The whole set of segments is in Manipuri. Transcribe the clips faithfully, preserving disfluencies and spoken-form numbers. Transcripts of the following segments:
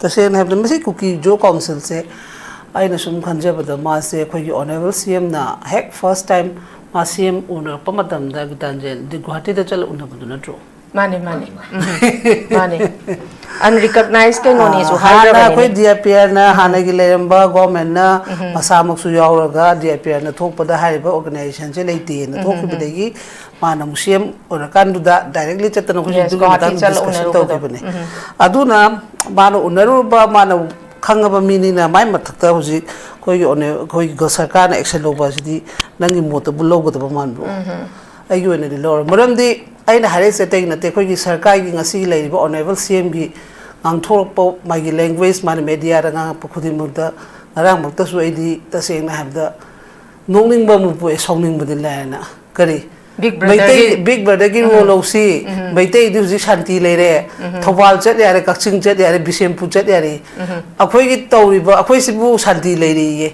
ꯇꯁꯦꯡꯅ ꯍꯥꯏꯕꯗ ꯃꯁꯤ ꯀꯨꯀꯤ ꯖꯣ ꯀꯥꯎꯟꯁꯤꯜꯁꯦ ꯑꯩꯅ ꯁꯨꯝ ꯈꯟꯖꯕꯗ ꯃꯥꯁꯦ ꯑꯩꯈꯣꯏꯒꯤ ꯑꯣꯅꯔꯦꯕꯜ ꯁꯤ ꯑꯦꯝꯅ ꯍꯦꯛ ꯐꯥꯔꯁ ꯇꯥꯏꯝ ꯃꯥ ꯁꯤ ꯑꯦꯝ ꯎꯅꯔꯛꯄ ꯃꯇꯝꯗ ꯒꯤꯇꯥꯟꯖꯦꯟꯗꯤ ꯒꯨꯍꯥꯇꯤꯗ ꯆꯠꯂ ꯎꯅꯕꯗꯨ ꯅꯠꯇ꯭ꯔꯣ? ꯃꯥꯅꯦ ꯃꯥꯅꯦ ꯎꯝ, ꯃꯥꯅꯦ꯫ ꯑꯟꯔꯤꯀꯛꯅꯥꯏꯁ ꯀꯩꯅꯣꯅꯦꯁꯨ ꯍꯥꯟꯅ ꯑꯩꯈꯣꯏ ꯍꯥꯏꯈ꯭ꯔꯕꯅꯤꯅꯦ꯫ ꯗꯤ ꯑꯥꯏ ꯄꯤ ꯑꯥꯔꯅ ꯍꯥꯟꯅꯒꯤ ꯂꯩꯔꯝꯕ ꯒꯣꯔꯃꯦꯟꯅ ꯃꯁꯥꯃꯛꯁꯨ ꯌꯥꯎꯔꯒ ꯗꯤ ꯑꯥꯏ ꯄꯤ ꯑꯥꯔꯅ ꯊꯣꯛꯄꯗ ꯍꯥꯏꯔꯤꯕ ꯑꯣꯔꯒꯅꯥꯏꯖꯦꯁꯟꯁꯦ ꯂꯩꯇꯦꯅ ꯊꯣꯛꯈꯤꯕꯗꯒꯤ ꯃꯥꯅ ꯃꯨꯁꯦꯝ ꯑꯣꯏꯔꯀꯥꯟꯗꯨꯗ ꯗꯥꯏꯔꯦꯛꯂꯤ ꯆꯠꯇꯅ ꯑꯩꯈꯣꯏꯁꯨ Yes, ꯑꯗꯨꯒꯤ ꯒꯨꯋꯥꯍꯥꯇꯤ ꯃꯇꯥꯡꯗ ꯆꯠꯂ ꯗꯤꯁꯀꯁꯟ ꯎꯅꯔꯨꯕꯗꯣ꯫ ꯇꯧꯈꯤꯕꯅꯦ꯫ ꯑꯗꯨꯅ ꯃꯥꯅ ꯎꯅꯔꯨꯕ ꯃꯥꯅ ꯈꯪꯉꯕ ꯃꯤꯅꯤꯅ ꯃꯥꯏ ꯃꯊꯛꯇ ꯍꯧꯖꯤꯛ ꯑꯩꯈꯣꯏꯒꯤ ꯑꯣꯅꯦ- ꯑꯩꯈꯣꯏꯒꯤ ꯁꯔꯀꯥꯔꯅ ꯑꯦꯛꯁꯟ ꯂꯧꯕ ꯑꯁꯤꯗꯤ ꯅꯪꯒꯤ ꯃꯣꯠꯇꯕꯨ ꯂꯧꯒꯗꯕ ꯃꯥꯟꯕ꯭ꯔꯣ? ꯑꯩꯒꯤ ꯑꯣꯏꯅꯗꯤ ꯂꯧꯔꯣꯏ꯫ ꯃꯔꯝꯗꯤ ꯑꯩꯅ ꯍꯥꯏꯔꯛꯏꯁꯦ ꯑꯇꯩ ꯅꯠꯇꯦ, ꯑꯩꯈꯣꯏꯒꯤ ꯁꯔꯀꯥꯔꯒꯤ ꯉꯁꯤꯒꯤ ꯂꯩꯔꯤꯕ ꯑꯣꯅꯔꯦꯕꯜ ꯁꯤ ꯑꯦꯝꯒꯤ ꯉꯥꯡꯊꯣꯔꯛꯄ, ꯃꯥꯒꯤ ꯂꯦꯡꯒ꯭ꯋꯦꯖ, ꯃꯥꯅ ꯃꯦꯗꯤꯌꯥꯗ ꯉꯥꯡꯉꯛꯄ ꯈꯨꯗꯤꯡꯃꯛꯇ ꯉꯔꯥꯡꯃꯛꯇꯁꯨ ꯑꯩꯗꯤ ꯇꯁꯦꯡꯅ ꯍꯥꯏꯕꯗ ꯅꯣꯛꯅꯤꯡꯕ ꯑꯃ ꯄꯣꯛꯑꯦ, ꯁꯥꯎꯅꯤꯡꯕꯗꯤ ꯂꯥꯏꯔꯅ꯫ ꯀꯔꯤ? Big ꯃꯩꯇꯩ Brotherꯒꯤ ꯕꯤꯛ ꯕ꯭ꯔꯗꯔꯒꯤ ꯔꯣꯜ ꯂꯧꯁꯤ꯫ ꯃꯩꯇꯩꯗꯤ ꯍꯧꯖꯤꯛ ꯁꯥꯟꯇꯤ ꯂꯩꯔꯦ꯫ ꯊꯧꯕꯥꯜ ꯆꯠ ꯌꯥꯔꯦ, ꯀꯛꯆꯤꯡ ꯆꯠ ꯌꯥꯔꯦ, ꯕꯤꯁꯦꯝꯄꯨꯔ ꯆꯠ ꯌꯥꯔꯦ꯫ ꯑꯩꯈꯣꯏꯒꯤ ꯇꯧꯔꯤꯕ ꯑꯩꯈꯣꯏꯁꯤꯕꯨ ꯁꯥꯟꯇꯤ ꯂꯩꯔꯤꯌꯦ꯫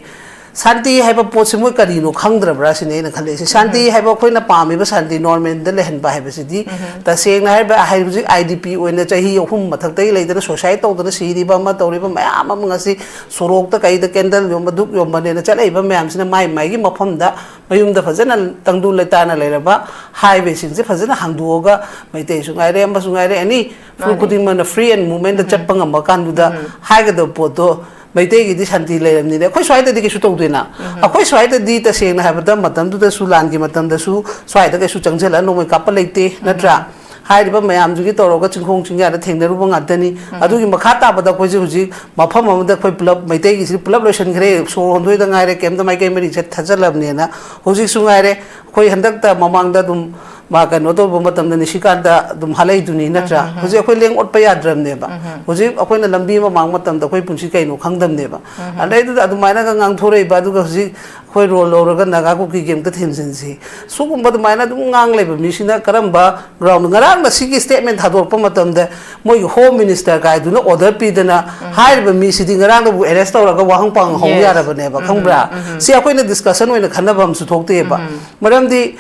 ꯁꯥꯟꯇꯤ ꯍꯥꯏꯕ ꯄꯣꯠꯁꯤ ꯃꯣꯏ ꯀꯔꯤꯅꯣ ꯈꯪꯗ꯭ꯔꯕ꯭ꯔꯥ ꯁꯤꯅꯤ ꯑꯩꯅ ꯈꯜꯂꯛꯏꯁꯦ꯫ ꯁꯥꯟꯇꯤ ꯍꯥꯏꯕ ꯑꯩꯈꯣꯏꯅ ꯄꯥꯝꯃꯤꯕ ꯁꯥꯟꯇꯤ ꯅꯣꯔꯃꯦꯜꯗ ꯂꯩꯍꯟꯕ ꯍꯥꯏꯕꯁꯤꯗꯤ ꯇꯁꯦꯡꯅ ꯍꯥꯏꯔꯕ ꯍꯥꯏ ꯍꯧꯖꯤꯛ ꯑꯥꯏ ꯗꯤ ꯄꯤ ꯑꯣꯏꯅ ꯆꯍꯤ ꯑꯍꯨꯝ ꯃꯊꯛꯇꯒꯤ ꯂꯩꯗꯅ ꯁꯨꯁꯥꯏꯠ ꯇꯧꯗꯅ ꯁꯤꯔꯤꯕ ꯑꯃ ꯇꯧꯔꯤꯕ ꯃꯌꯥꯝ ꯑꯃ ꯉꯁꯤ ꯁꯣꯔꯣꯛꯇ ꯀꯩꯗ ꯀꯦꯟꯗꯜ ꯌꯣꯟꯕ ꯙꯨꯞ ꯌꯣꯟꯕꯅꯦꯅ ꯆꯠꯂꯛꯏꯕ ꯃꯌꯥꯝꯁꯤꯅ ꯃꯥꯏ ꯃꯥꯏꯒꯤ ꯃꯐꯝꯗ ꯃꯌꯨꯝꯗ ꯐꯖꯅ ꯇꯪꯗꯨ ꯂꯩꯇꯥꯅ ꯂꯩꯔꯕ ꯍꯥꯏꯋꯦꯁꯤꯡꯁꯦ ꯐꯖꯅ ꯍꯥꯡꯗꯣꯛꯑꯒ ꯃꯩꯇꯩꯁꯨ ꯉꯥꯏꯔꯦ ꯑꯃꯁꯨ ꯉꯥꯏꯔꯦ ꯑꯦꯅꯤ ꯐꯨꯔꯨꯞ ꯈꯨꯗꯤꯡꯃꯛꯅ ꯐ꯭ꯔꯤ ꯑꯦꯟ ꯃꯨꯞꯃꯦꯟꯗ ꯆꯠꯄ ꯉꯝꯕ ꯀꯥꯟꯗꯨꯗ ꯍꯥꯏꯒꯗꯕ ꯄꯣꯠꯇꯣ ꯃꯩꯇꯩꯒꯤꯗꯤ ꯁꯥꯟꯇꯤ ꯂꯩꯔꯕꯅꯤꯅ ꯑꯩꯈꯣꯏ ꯁ꯭ꯋꯥꯏꯗꯗꯤ ꯀꯩꯁꯨ ꯇꯧꯗꯦꯅ꯫ ꯑꯩꯈꯣꯏ ꯁ꯭ꯋꯥꯏꯗꯗꯤ ꯇꯁꯦꯡꯅ ꯍꯥꯏꯕꯗ ꯃꯇꯝꯗꯨꯗꯁꯨ ꯂꯥꯟꯒꯤ ꯃꯇꯝꯗꯁꯨ ꯁ꯭ꯋꯥꯏꯗ ꯀꯩꯁꯨ ꯆꯪꯁꯤꯜꯂꯒ ꯅꯣꯡꯃꯩ ꯀꯥꯞꯄ ꯂꯩꯇꯦ ꯅꯠꯇ꯭ꯔꯥ? ꯍꯥꯏꯔꯤꯕ ꯃꯌꯥꯝꯗꯨꯒꯤ ꯇꯧꯔꯒ ꯆꯤꯡꯈꯣꯡ ꯆꯤꯡꯌꯥꯗ ꯊꯦꯡꯅꯔꯨꯕ ꯉꯥꯛꯇꯅꯤ꯫ ꯑꯗꯨꯒꯤ ꯃꯈꯥ ꯇꯥꯕꯗ ꯑꯩꯈꯣꯏꯁꯦ ꯍꯧꯖꯤꯛ ꯃꯐꯝ ꯑꯃꯗ ꯑꯩꯈꯣꯏ ꯄꯨꯂꯞ ꯃꯩꯇꯩꯒꯤꯁꯤ ꯄꯨꯂꯞ ꯂꯣꯏꯁꯤꯟꯈ꯭ꯔꯦ, ꯁꯣꯔ ꯍꯣꯟꯗꯣꯏꯗ ꯉꯥꯏꯔꯦ, ꯀꯩꯝꯇ ꯃꯥꯏꯀꯩ ꯃꯔꯤ ꯆꯠ ꯊꯥꯖꯜꯂꯕꯅꯦꯅ ꯍꯧꯖꯤꯛꯁꯨ ꯉꯥꯏꯔꯦ꯫ ꯑꯩꯈꯣꯏ ꯍꯟꯗꯛꯇ ꯃꯃꯥꯡꯗ ꯑꯗꯨꯝ ꯃꯥ ꯀꯩꯅꯣ ꯇꯧꯕ ꯃꯇꯝꯗ ꯅꯤꯁꯤꯀꯥꯟꯇ ꯑꯗꯨꯝ ꯍꯥꯠꯂꯛꯏꯗꯨꯅꯤ ꯅꯠꯇ꯭ꯔꯥ? ꯍꯧꯖꯤꯛ ꯑꯩꯈꯣꯏ ꯂꯦꯡ ꯑꯣꯠꯄ ꯌꯥꯗ꯭ꯔꯕꯅꯦꯕ꯫ ꯍꯧꯖꯤꯛ ꯑꯩꯈꯣꯏꯅ ꯂꯝꯕꯤ ꯑꯃ ꯃꯥꯡꯕ ꯃꯇꯝꯗ ꯑꯩꯈꯣꯏ ꯄꯨꯟꯁꯤ ꯀꯩꯅꯣ ꯈꯪꯗꯕꯅꯦꯕ꯫ ꯑꯗꯩꯗꯨꯗ ꯑꯗꯨꯃꯥꯏꯅꯒ ꯉꯥꯡꯊꯣꯔꯛꯏꯕ, ꯑꯗꯨꯒ ꯍꯧꯖꯤꯛ ꯑꯩꯈꯣꯏ ꯔꯣꯜ ꯂꯧꯔꯒ ꯅꯥꯒꯥ ꯀꯨꯀꯤꯒꯤ ꯑꯝꯇ ꯊꯦꯝꯖꯤꯟꯁꯤ꯫ ꯁꯨꯒꯨꯝꯕ ꯑꯗꯨꯃꯥꯏꯅ ꯑꯗꯨꯝ ꯉꯥꯡ ꯂꯩꯕ ꯃꯤꯁꯤꯅ ꯀꯔꯝꯕ ꯒ꯭ꯔꯥꯎꯟꯗ? ꯉꯔꯥꯡꯅ ꯁꯤꯒꯤ ꯁ꯭ꯇꯦꯠꯃꯦꯟ ꯊꯥꯗꯣꯔꯛꯄ ꯃꯇꯝꯗ ꯃꯣꯏꯒꯤ ꯍꯣꯝ ꯃꯤꯅꯤꯁꯇꯔ ꯀꯥꯏꯗꯨꯅ ꯑꯣꯔꯗꯔ ꯄꯤꯗꯅ ꯍꯥꯏꯔꯤꯕ ꯃꯤꯁꯤꯗꯤ ꯉꯔꯥꯡꯗꯕꯨ ꯑꯦꯔꯦꯁ ꯇꯧꯔꯒ ꯋꯥꯍꯪ ꯄꯥꯎꯍꯪ ꯍꯧ Yes. ꯌꯥꯔꯕꯅꯦꯕ, ꯈꯪꯕ꯭ꯔꯥ? ꯁꯤ ꯑꯩꯈꯣꯏꯅ ꯗꯤꯁꯀꯁꯟ ꯑꯣꯏꯅ ꯈꯟꯅꯕ ꯑꯃꯁꯨ ꯊꯣꯛꯇꯦꯕ꯫ ꯃꯔꯝꯗꯤ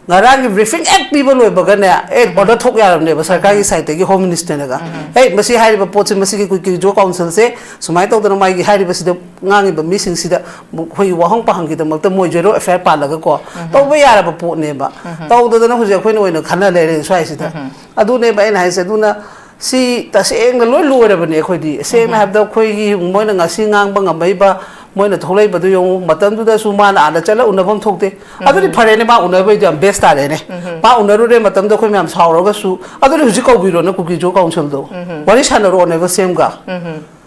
ꯉꯔꯥꯡꯒꯤ ꯕ꯭ꯔꯤꯐꯤꯡ ꯍꯦꯛ ꯄꯤꯕ ꯂꯣꯏꯕꯒꯅꯦ, ꯑꯦ, ꯑꯣꯔꯗꯔ ꯊꯣꯛ ꯌꯥꯔꯕꯅꯦꯕ ꯁꯔꯀꯥꯔꯒꯤ ꯁꯥꯏꯠꯇꯒꯤ, ꯍꯣꯝ ꯃꯤꯅꯤꯁꯇꯔꯅꯒ, "ꯑꯦ, ꯃꯁꯤ ꯍꯥꯏꯔꯤꯕ ꯄꯣꯠꯁꯦ, ꯃꯁꯤꯒꯤ ꯀꯨꯀꯤ ꯀꯥꯎꯟꯁꯤꯜꯁꯦ ꯁꯨꯃꯥꯏꯅ ꯇꯧꯗꯅ ꯃꯥꯒꯤ ꯍꯥꯏꯔꯤꯕꯁꯤꯗ ꯉꯥꯡꯉꯤꯕ ꯃꯤꯁꯤꯡꯁꯤꯗ ꯑꯩꯈꯣꯏꯒꯤ ꯋꯥꯍꯪ ꯄꯥꯍꯪꯒꯤꯗꯃꯛꯇ ꯃꯣꯏ ꯖꯦꯔꯣ ꯑꯦꯐ ꯑꯥꯏ ꯑꯥꯔ ꯄꯥꯜꯂꯒꯀꯣ ꯇꯧꯕ ꯌꯥꯔꯕ ꯄꯣꯠꯅꯦꯕ꯫ ꯇꯧꯗꯗꯅ ꯍꯧꯖꯤꯛ ꯑꯩꯈꯣꯏꯅ ꯑꯣꯏꯅ ꯈꯟꯅ ꯂꯩꯔꯦ ꯁ꯭ꯋꯥꯏꯁꯤꯗ꯫ ꯑꯗꯨꯅꯦꯕ ꯑꯩꯅ ꯍꯥꯏꯁꯦ꯫ ꯑꯗꯨꯅ ꯁꯤ ꯇꯁꯦꯡꯅ ꯂꯣꯏ ꯂꯣꯏꯔꯕꯅꯦ ꯑꯩꯈꯣꯏꯗꯤ꯫ ꯁꯦꯡꯅ ꯍꯥꯏꯕꯗ ꯑꯩꯈꯣꯏꯒꯤ ꯃꯣꯏꯅ ꯉꯁꯤ ꯉꯥꯡꯕ ꯉꯝꯃꯛꯏꯕ, ꯃꯣꯏꯅ ꯊꯣꯛꯂꯛꯏꯕꯗꯨ ꯌꯦꯡꯉꯨ꯫ ꯃꯇꯝꯗꯨꯗꯁꯨ ꯃꯥꯅ ꯑꯥꯗ ꯆꯠꯂ ꯎꯅꯐꯝ ꯊꯣꯛꯇꯦ꯫ ꯑꯗꯨꯗꯤ ꯐꯔꯦꯅꯦ, ꯃꯥ ꯎꯅꯕꯩꯗꯤ ꯌꯥꯝ ꯕꯦꯁ ꯇꯥꯔꯦꯅꯦ꯫ ꯃꯥ ꯎꯅꯔꯨꯔꯦ, ꯃꯇꯝꯗ ꯑꯩꯈꯣꯏ ꯃꯌꯥꯝ ꯁꯥꯎꯔꯒꯁꯨ꯫ ꯑꯗꯨꯗꯤ ꯍꯧꯖꯤꯛ ꯀꯧꯕꯤꯔꯣꯅꯦ ꯀꯨꯀꯤꯖꯣ ꯀꯥꯎꯟꯁꯤꯜꯗꯣ, ꯋꯥꯔꯤ ꯁꯥꯟꯅꯔꯣꯅꯦꯕ ꯁꯦꯝꯒ꯫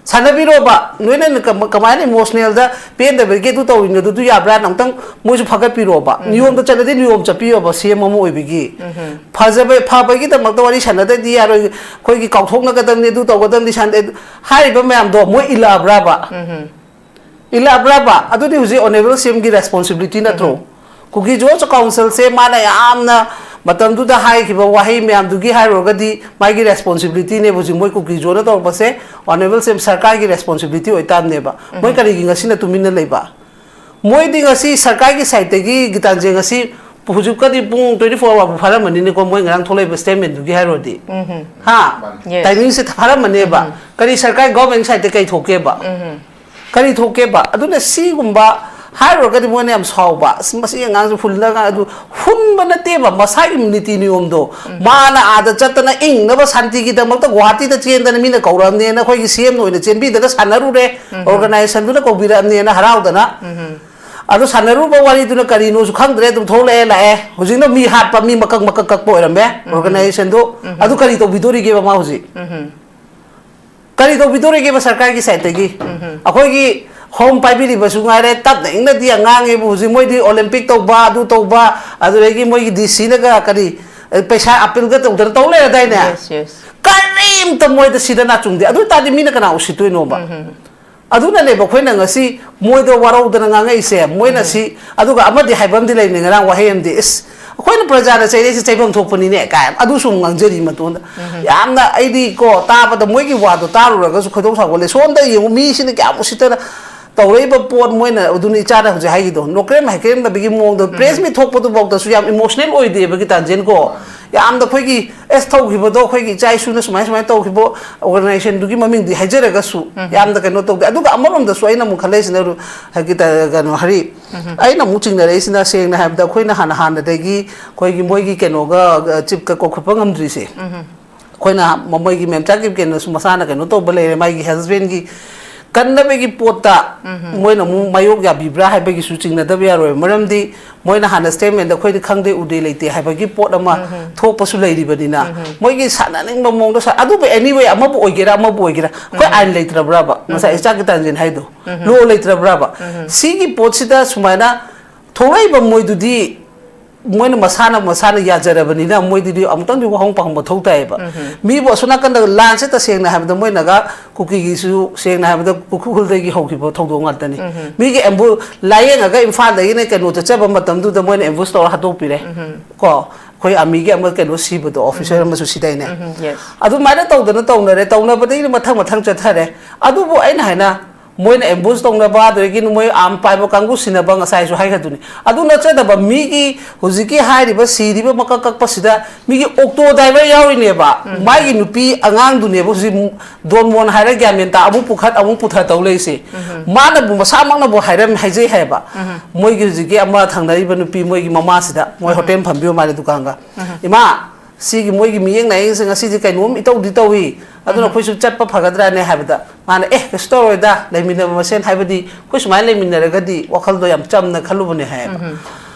ꯁꯥꯟꯅꯕꯤꯔꯣꯕ꯫ ꯅꯣꯏꯅ ꯀꯃ-, ꯀꯃꯥꯏꯅ ꯏꯃꯣꯁꯅꯦꯜꯗ ꯄꯦꯟꯗꯕꯒꯤ ꯑꯗꯨ ꯇꯧꯔꯤꯅꯣ, ꯑꯗꯨ ꯌꯥꯕ꯭ꯔꯥꯅ ꯑꯃꯨꯛꯇꯪ ꯃꯣꯏꯁꯨ ꯐꯒꯠꯄꯤꯔꯣꯕ꯫ ꯅꯤꯌꯣꯝꯗ ꯆꯠꯂꯗꯤ ꯅꯤꯌꯣꯝ ꯆꯠꯄꯤꯌꯣꯕ, ꯁꯤ ꯑꯦꯝ ꯑꯃ ꯑꯣꯏꯕꯒꯤ꯫ ꯐꯖꯕ, ꯐꯕꯒꯤꯗꯃꯛꯇ ꯋꯥꯔꯤ ꯁꯥꯟꯅꯗꯗꯤ ꯌꯥꯔꯣꯏ꯫ ꯑꯩꯈꯣꯏꯒꯤ ꯀꯥꯎꯊꯣꯛꯅꯒꯗꯕꯅꯤ, ꯑꯗꯨ ꯇꯧꯒꯗꯕꯅꯤ, ꯁꯥꯟꯅ-, ꯍꯥꯏꯔꯤꯕ ꯃꯌꯥꯝꯗꯣ ꯃꯣꯏ ꯏꯜꯂꯛꯑꯕ꯭ꯔꯥꯕ? ꯏꯜꯂꯛꯑꯕ꯭ꯔꯥꯕ? ꯑꯗꯨꯗꯤ ꯍꯧꯖꯤꯛ ꯑꯣꯅꯦꯕꯜ ꯁꯤ ꯑꯦꯝꯒꯤ ꯔꯦꯁꯄꯣꯟꯁꯤꯕꯤꯂꯤꯇꯤ ꯅꯠꯇ꯭ꯔꯣ? ꯀꯨꯀꯤ ꯖꯣꯟꯁ ꯀꯥꯎꯟꯁꯤꯜꯁꯦ ꯃꯥꯅ ꯌꯥꯝꯅ ꯃꯇꯝꯗꯨꯗ ꯍꯥꯏꯈꯤꯕ ꯋꯥꯍꯩ ꯃꯌꯥꯝꯗꯨꯒꯤ ꯍꯥꯏꯔꯨꯔꯒꯗꯤ ꯃꯥꯒꯤ ꯔꯦꯁꯄꯣꯟꯁꯤꯕꯤꯂꯤꯇꯤꯅꯦꯕ ꯍꯧꯖꯤꯛ ꯃꯣꯏ ꯀꯨꯀꯤ ꯖꯣꯟꯅ ꯇꯧꯔꯛꯄꯁꯦ꯫ ꯑꯣꯅꯦꯕꯜ ꯁꯤ ꯑꯦꯝ ꯁꯔꯀꯥꯔꯒꯤ ꯔꯦꯁꯄꯣꯟꯁꯤꯕꯤꯂꯤꯇꯤ ꯑꯣꯏꯇꯥꯕꯅꯦꯕ꯫ ꯃꯣꯏ ꯀꯔꯤꯒꯤ ꯉꯁꯤꯅ ꯇꯨꯃꯤꯟꯅ ꯂꯩꯕ? ꯃꯣꯏꯗꯤ ꯉꯁꯤ ꯁꯔꯀꯥꯔꯒꯤ ꯁꯥꯏꯠꯇꯒꯤ ꯒꯤꯇꯥꯟꯖꯦ ꯉꯁꯤ ꯍꯧꯖꯤꯛꯀꯗꯤ ꯄꯨꯡ twenty four hour ꯐꯥꯔꯝꯃꯅꯤꯅꯦꯀꯣ, ꯃꯣꯏ ꯉꯔꯥꯡ ꯊꯣꯛꯂꯛꯏꯕ ꯁ꯭ꯇꯦꯠꯃꯦꯟꯗꯨꯒꯤ ꯍꯥꯏꯔꯨꯔꯗꯤ꯫ ꯍꯥ? Yes. ꯇꯥꯏꯃꯤꯡꯁꯦ ꯐꯥꯔꯝꯃꯅꯦꯕ꯫ ꯀꯔꯤ ꯁꯔꯀꯥꯔ, ꯒꯣꯔꯃꯦꯟ ꯁꯥꯏꯠꯇ ꯀꯔꯤ ꯊꯣꯛꯀꯦꯕ? ꯀꯔꯤ ꯊꯣꯛꯀꯦꯕ? ꯑꯗꯨꯅ ꯁꯤꯒꯨꯝꯕ ꯍꯥꯏꯔꯨꯔꯒꯗꯤ ꯃꯣꯏꯅ ꯌꯥꯝ ꯁꯥꯎꯕ꯫ "ꯑꯁ, ꯃꯁꯤ ꯑꯉꯥꯡꯁꯦ ꯍꯨꯜꯂꯒ", ꯑꯗꯨ ꯍꯨꯟꯕ ꯅꯠꯇꯦꯕ, ꯃꯁꯥꯒꯤ ꯅꯤꯇꯤ ꯅꯤꯌꯣꯝꯗꯣ꯫ ꯃꯥꯅ ꯑꯥꯗ ꯆꯠꯇꯅ ꯏꯪꯅꯕ ꯁꯥꯟꯇꯤꯒꯤꯗꯃꯛꯇ ꯒꯨꯋꯥꯍꯥꯇꯤꯗ ꯆꯦꯟꯗꯅ ꯃꯤꯅ ꯀꯧꯔꯛꯑꯕꯅꯦꯅ ꯑꯩꯈꯣꯏꯒꯤ ꯁꯤ ꯑꯦꯝꯅ ꯑꯣꯏꯅ ꯆꯦꯟꯕꯤꯗꯅ ꯁꯥꯟꯅꯔꯨꯔꯦ, ꯑꯣꯔꯒꯅꯥꯏꯖꯦꯁꯟꯗꯨꯅ ꯀꯧꯕꯤꯔꯛꯑꯕꯅꯦꯅ ꯍꯔꯥꯎꯗꯅ꯫ ꯑꯗꯨ ꯁꯥꯟꯅꯔꯨꯕ ꯋꯥꯔꯤꯗꯨꯅ ꯀꯔꯤꯅꯣꯁꯨ ꯈꯪꯗ꯭ꯔꯦ, ꯑꯗꯨꯝ ꯊꯣꯛꯂꯛꯑꯦ, ꯂꯥꯛꯑꯦ꯫ ꯍꯧꯖꯤꯛꯅ ꯃꯤ ꯍꯥꯠꯄ, ꯃꯤ ꯃꯀꯛ ꯃꯀꯛ ꯀꯛꯄ ꯑꯣꯏꯔꯝꯃꯦ, ꯑꯣꯔꯒꯅꯥꯏꯖꯦꯁꯟꯗꯨ꯫ ꯑꯗꯨ ꯀꯔꯤ ꯇꯧꯕꯤꯗꯣꯔꯤꯒꯦꯕ ꯃꯥ ꯍꯧꯖꯤꯛ? ꯀꯔꯤ ꯇꯧꯕꯤꯗꯣꯔꯤꯒꯦꯕ ꯁꯔꯀꯥꯔꯒꯤ ꯁꯥꯏꯠꯇꯒꯤ? ꯑꯩꯈꯣꯏꯒꯤ ꯍꯣꯝ ꯄꯥꯏꯕꯤꯔꯤꯕꯁꯨ ꯉꯥꯏꯔꯦ, ꯇꯞꯅ ꯏꯪꯅꯗꯤ ꯌꯥꯝ ꯉꯥꯡꯉꯦꯕꯨ ꯍꯧꯖꯤꯛ ꯃꯣꯏꯗꯤ ꯑꯣꯂꯦꯝꯄꯤꯛ ꯇꯧꯕ, ꯑꯗꯨ ꯇꯧꯕ, ꯑꯗꯨꯗꯒꯤ ꯃꯣꯏꯒꯤ ꯗꯤ ꯁꯤꯅꯒ ꯀꯔꯤ, ꯑ, ꯄꯩꯁꯥ ꯑꯄꯤꯜꯒ ꯇꯧꯗꯅ ꯇꯧ ꯂꯩꯔꯗꯥꯏꯅꯦ? Yes, yes. ꯀꯔꯤꯝꯇ ꯃꯣꯏꯗ ꯁꯤꯗ ꯅꯥꯆꯨꯡꯗꯦ꯫ ꯑꯗꯨ ꯑꯣꯏ ꯇꯥꯔꯗꯤ ꯃꯤꯅ ꯀꯅꯥ ꯎꯁꯤꯠꯇꯣꯏꯅꯣꯕ? ꯑꯗꯨꯅꯅꯦꯕ ꯑꯩꯈꯣꯏꯅ ꯉꯁꯤ ꯃꯣꯏꯗ ꯋꯥꯔꯧꯗꯅ ꯉꯥꯡꯉꯛꯏꯁꯦ꯫ ꯃꯣꯏꯅ ꯁꯤ, ꯑꯗꯨꯒ ꯑꯃꯗꯤ ꯍꯥꯏꯕ ꯑꯃꯗꯤ ꯂꯩꯕꯅꯤ, ꯉꯔꯥꯡ ꯋꯥꯍꯩ ꯑꯃꯗꯤ, "ꯏꯁ, ꯑꯩꯈꯣꯏꯅ ꯄ꯭ꯔꯖꯥꯅ ꯆꯩꯔꯛꯏꯁꯦ ꯆꯩꯐꯝ ꯊꯣꯛꯄꯅꯤꯅꯦ" ꯀꯥꯏ ꯑꯗꯨꯁꯨ ꯑꯃꯨꯛ ꯉꯥꯡꯖꯔꯤ ꯃꯇꯣꯟꯗ꯫ ꯌꯥꯝꯅ ꯑꯩꯗꯤ ꯀꯣ, ꯇꯥꯕꯗ ꯃꯣꯏꯒꯤ ꯋꯥꯗꯣ ꯇꯥꯔꯨꯔꯒꯁꯨ ꯈꯣꯏꯗꯧ ꯁꯥꯎꯒꯠꯂꯦ꯫ ꯁꯣꯝꯗ ꯌꯦꯡꯉꯨ, ꯃꯤꯁꯤꯅ ꯀꯌꯥꯝ ꯎꯁꯤꯠꯇꯅ ꯇꯧꯔꯛꯏꯕ ꯄꯣꯠ ꯃꯣꯏꯅ ꯑꯗꯨꯅ ꯏꯆꯥꯗ ꯍꯧꯖꯤꯛ ꯍꯥꯏꯈꯤꯗꯣ, ꯅꯣꯀ꯭ꯔꯦꯝ ꯍꯥꯏꯀ꯭ꯔꯦꯝꯗꯕꯒꯤ ꯃꯑꯣꯡꯗꯣ, ꯎꯝ꯫ Press meet ꯊꯣꯛꯄꯗꯨꯐꯥꯎꯗꯁꯨ ꯌꯥꯝ emotional ꯑꯣꯏꯗꯦꯕ ꯒꯤꯇꯥꯟꯖꯦꯟ ꯀꯣ꯫ ꯌꯥꯝꯅ ꯑꯩꯈꯣꯏꯒꯤ, "ꯑꯦꯁ, ꯇꯧꯈꯤꯕꯗꯣ ꯑꯩꯈꯣꯏꯒꯤ ꯏꯆꯥ ꯏꯁꯨꯅ ꯁꯨꯃꯥꯏ ꯁꯨꯃꯥꯏꯅ ꯇꯧꯈꯤꯕ organizationꯗꯨꯒꯤ ꯃꯃꯤꯡꯗꯤ ꯍꯥꯏꯖꯔꯒꯁꯨ ꯎꯝ꯫ ꯌꯥꯝꯅ ꯀꯩꯅꯣ ꯇꯧꯗꯦ"꯫ ꯑꯗꯨꯒ ꯑꯃꯔꯣꯝꯗꯁꯨ ꯑꯩꯅ ꯑꯃꯨꯛ ꯈꯜꯂꯛꯏꯁꯤꯅ, ꯔꯨ-, ꯍꯥꯏꯗꯤ ꯀꯩꯅꯣ, ꯍꯔꯤ, ꯎꯝ꯫ ꯑꯩꯅ ꯑꯃꯨꯛ ꯆꯤꯡꯅꯔꯛꯏꯁꯤꯅ, ꯁꯦꯡꯅ ꯍꯥꯏꯕꯗ, ꯑꯩꯈꯣꯏꯅ ꯍꯥꯟꯅ ꯍꯥꯟꯅꯗꯒꯤ ꯑꯩꯈꯣꯏꯒꯤ ꯃꯣꯏꯒꯤ ꯀꯩꯅꯣꯒ, ꯑ, ꯆꯤꯞꯀ ꯀꯧꯈꯠꯄ ꯉꯝꯗ꯭ꯔꯤꯁꯦ꯫ ꯎꯝ꯫ ꯑꯩꯈꯣꯏꯅ ꯃ-, ꯃꯣꯏꯒꯤ ꯃꯦꯝꯆꯥ ꯀꯤꯞꯀꯦꯟꯅꯁꯨ ꯃꯁꯥꯅ ꯀꯩꯅꯣ ꯇꯧꯕ ꯂꯩꯔꯦ, ꯃꯥꯒꯤ husbandꯒꯤ ꯀꯟꯅꯕꯒꯤ ꯄꯣꯠꯇ ꯎꯝ꯫ ꯃꯣꯏꯅ ꯑꯃꯨꯛ ꯃꯥꯌꯣꯛ ꯌꯥꯕꯤꯕ꯭ꯔꯥ ꯍꯥꯏꯕꯒꯤꯁꯨ ꯆꯤꯡꯅꯗꯕ ꯌꯥꯔꯣꯏ꯫ ꯃꯔꯝꯗꯤ ꯃꯣꯏꯅ ꯍꯥꯟꯅ statementꯗ "ꯑꯩꯈꯣꯏꯗꯤ ꯈꯪꯗꯦ, ꯎꯗꯦ, ꯂꯩꯇꯦ" ꯍꯥꯏꯕꯒꯤ ꯄꯣꯠ ꯑꯃ ꯎꯝ꯫ ꯊꯣꯛꯄꯁꯨ ꯂꯩꯔꯤꯕꯅꯤꯅ, ꯎꯝ꯫ ꯃꯣꯏꯒꯤ ꯁꯥꯟꯅꯅꯤꯡꯕ ꯃꯑꯣꯡꯗ ꯁꯥ-, ꯑꯗꯨꯕꯨ anyway, ꯑꯃꯕꯨ ꯑꯣꯏꯒꯦꯔꯥ, ꯑꯃꯕꯨ ꯑꯣꯏꯒꯦꯔꯥ, ꯑꯩꯈꯣꯏ ꯎꯝ꯫ ꯑꯥꯏꯟ ꯂꯩꯇ꯭ꯔꯕ꯭ꯔꯕ? ꯉꯁꯥꯏ ꯎꯝ꯫ ꯏꯆꯥ ꯒꯤꯇꯥꯟꯖꯦꯟ ꯍꯥꯏꯗꯣ, ꯎꯝ꯫ Law ꯂꯩꯇ꯭ꯔꯕ꯭ꯔꯕ? ꯎꯝ꯫ ꯁꯤꯒꯤ ꯄꯣꯠꯁꯤꯗ ꯁꯨꯃꯥꯏꯅ ꯊꯣꯛꯂꯛꯏꯕ ꯃꯣꯏꯗꯨꯗꯤ ꯃꯣꯏꯅ ꯃꯁꯥꯅ, ꯃꯁꯥꯅ ꯌꯥꯖꯔꯕꯅꯤꯅ ꯃꯣꯏꯗꯗꯤ ꯑꯃꯨꯛꯇꯪꯗꯤ ꯋꯥꯍꯪ ꯄꯥꯎꯍꯪꯕ ꯊꯧ ꯇꯥꯏꯌꯦꯕ꯫ ꯎꯝ꯫ ꯃꯤꯕꯨ ꯑꯁꯣꯝ ꯅꯥꯀꯟꯗ ꯂꯥꯟꯁꯦ ꯇꯁꯦꯡꯅ ꯍꯥꯏꯕꯗ ꯃꯣꯏꯅꯒ ꯀꯨꯀꯤꯒꯤꯁꯨ ꯁꯦꯡꯅ ꯍꯥꯏꯕꯗ ꯎꯈ꯭ꯔꯨꯜꯗꯒꯤ ꯍꯧꯈꯤꯕ ꯊꯧꯗꯣꯛ ꯉꯥꯛꯇꯅꯤ꯫ ꯎꯝ꯫ ꯃꯤꯒꯤ ꯑꯦꯝꯕꯨ-, ꯂꯥꯏꯌꯦꯡꯉꯒ ꯏꯝꯐꯥꯜꯗꯒꯤꯅ ꯀꯩꯅꯣ ꯆꯠꯆꯕ ꯃꯇꯝꯗꯨꯗ ꯃꯣꯏꯅ ambush ꯇꯧꯔ ꯍꯥꯠꯇꯣꯛꯄꯤꯔꯦ꯫ ꯎꯝ꯫ ꯀꯣ, ꯑꯩꯈꯣꯏ armyꯒꯤ ꯑꯃ ꯀꯩꯅꯣ ꯁꯤꯕꯗꯣ, officer ꯎꯝ꯫ ꯑꯃꯁꯨ ꯁꯤꯗꯥꯏꯅꯦ? ꯎꯝ, yes꯫ ꯑꯗꯨꯃꯥꯏꯅ ꯇꯧꯗꯅ ꯇꯧꯅꯔꯦ, ꯇꯧꯅꯕꯗꯒꯤꯗꯤ ꯃꯊꯪ ꯃꯊꯪ ꯆꯠꯊꯔꯦ꯫ ꯑꯗꯨꯕꯨ ꯑꯩꯅ ꯍꯥꯏꯅ ꯃꯣꯏꯅ ambush ꯇꯧꯅꯕ, ꯑꯗꯨꯗꯒꯤ ꯃꯣꯏ arm ꯄꯥꯏꯕ ꯀꯥꯡꯕꯨ ꯁꯤꯟꯅꯕ ꯉꯁꯥꯏꯁꯨ ꯍꯥꯏꯈ꯭ꯔꯗꯨꯅꯤ꯫ ꯑꯗꯨ ꯅꯠꯆꯗꯕ ꯃꯤꯒꯤ ꯍꯧꯖꯤꯛꯀꯤ ꯍꯥꯏꯔꯤꯕ ꯁꯤꯔꯤꯕ ꯃꯀꯛ ꯀꯛꯄꯁꯤꯗ ꯃꯤꯒꯤ auto driver ꯌꯥꯎꯔꯤꯅꯦꯕ, ꯎꯝ꯫ ꯃꯥꯒꯤ ꯅꯨꯄꯤ ꯑꯉꯥꯡꯗꯨꯅꯦꯕ ꯍꯧꯖꯤꯛ ꯗꯣꯟ ꯃꯣꯟ ꯍꯥꯏꯔ ꯒ꯭ꯌꯥꯟ ꯃꯦꯟ ꯇꯥ ꯑꯃꯨꯛ ꯄꯨꯈꯠ ꯑꯃꯨꯛ ꯄꯨꯊ ꯇꯧ ꯂꯩꯁꯦ꯫ ꯎꯝ꯫ ꯃꯥꯅꯕꯨ ꯃꯁꯥꯃꯛꯅꯕꯨ ꯍꯥꯏꯔꯝ-, ꯍꯥꯏꯖꯩ ꯍꯥꯏꯕ꯫ ꯎꯝ꯫ ꯃꯣꯏꯒꯤ ꯍꯧꯖꯤꯛꯀꯤ ꯑꯃ ꯊꯪꯅꯔꯤꯕ ꯅꯨꯄꯤ ꯃꯣꯏꯒꯤ ꯃꯃꯥꯁꯤꯗ, ꯃꯣꯏ ꯎꯝ꯫ Hotel ꯐꯝꯕꯤꯕ ꯃꯥꯜꯂꯦ ꯗꯨꯀꯥꯟꯒ꯫ ꯎꯝ꯫ "ꯏꯃꯥ, ꯁꯤꯒꯤ ꯃꯣꯏꯒꯤ ꯃꯤꯌꯦꯡ ꯅꯥꯌꯦꯡꯁꯦ ꯉꯁꯤꯗꯤ ꯀꯩꯅꯣꯝ ꯏꯇꯧꯗꯤ ꯇꯧꯏ, ꯑꯗꯨꯅ ꯎꯝ꯫ ꯑꯩꯈꯣꯏꯁꯨ ꯆꯠꯄ ꯐꯒꯗ꯭ꯔꯥꯅꯦ?" ꯍꯥꯏꯕꯗ ꯃꯥꯅ, "ꯑꯦ, ꯀꯩꯁꯨ ꯇꯧꯔꯣꯏꯗ, ꯂꯩꯃꯤꯟꯅꯕ ꯃꯁꯦꯟ, ꯍꯥꯏꯕꯗꯤ ꯑꯩꯈꯣꯏ ꯁꯨꯃꯥꯏꯅ ꯂꯩꯃꯤꯟꯅꯔꯒꯗꯤ ꯋꯥꯈꯜꯗꯣ ꯌꯥꯝ ꯆꯝꯅ ꯈꯜꯂꯨꯕꯅꯦ" ꯍꯥꯏꯌꯦꯕ꯫ ꯎꯝ꯫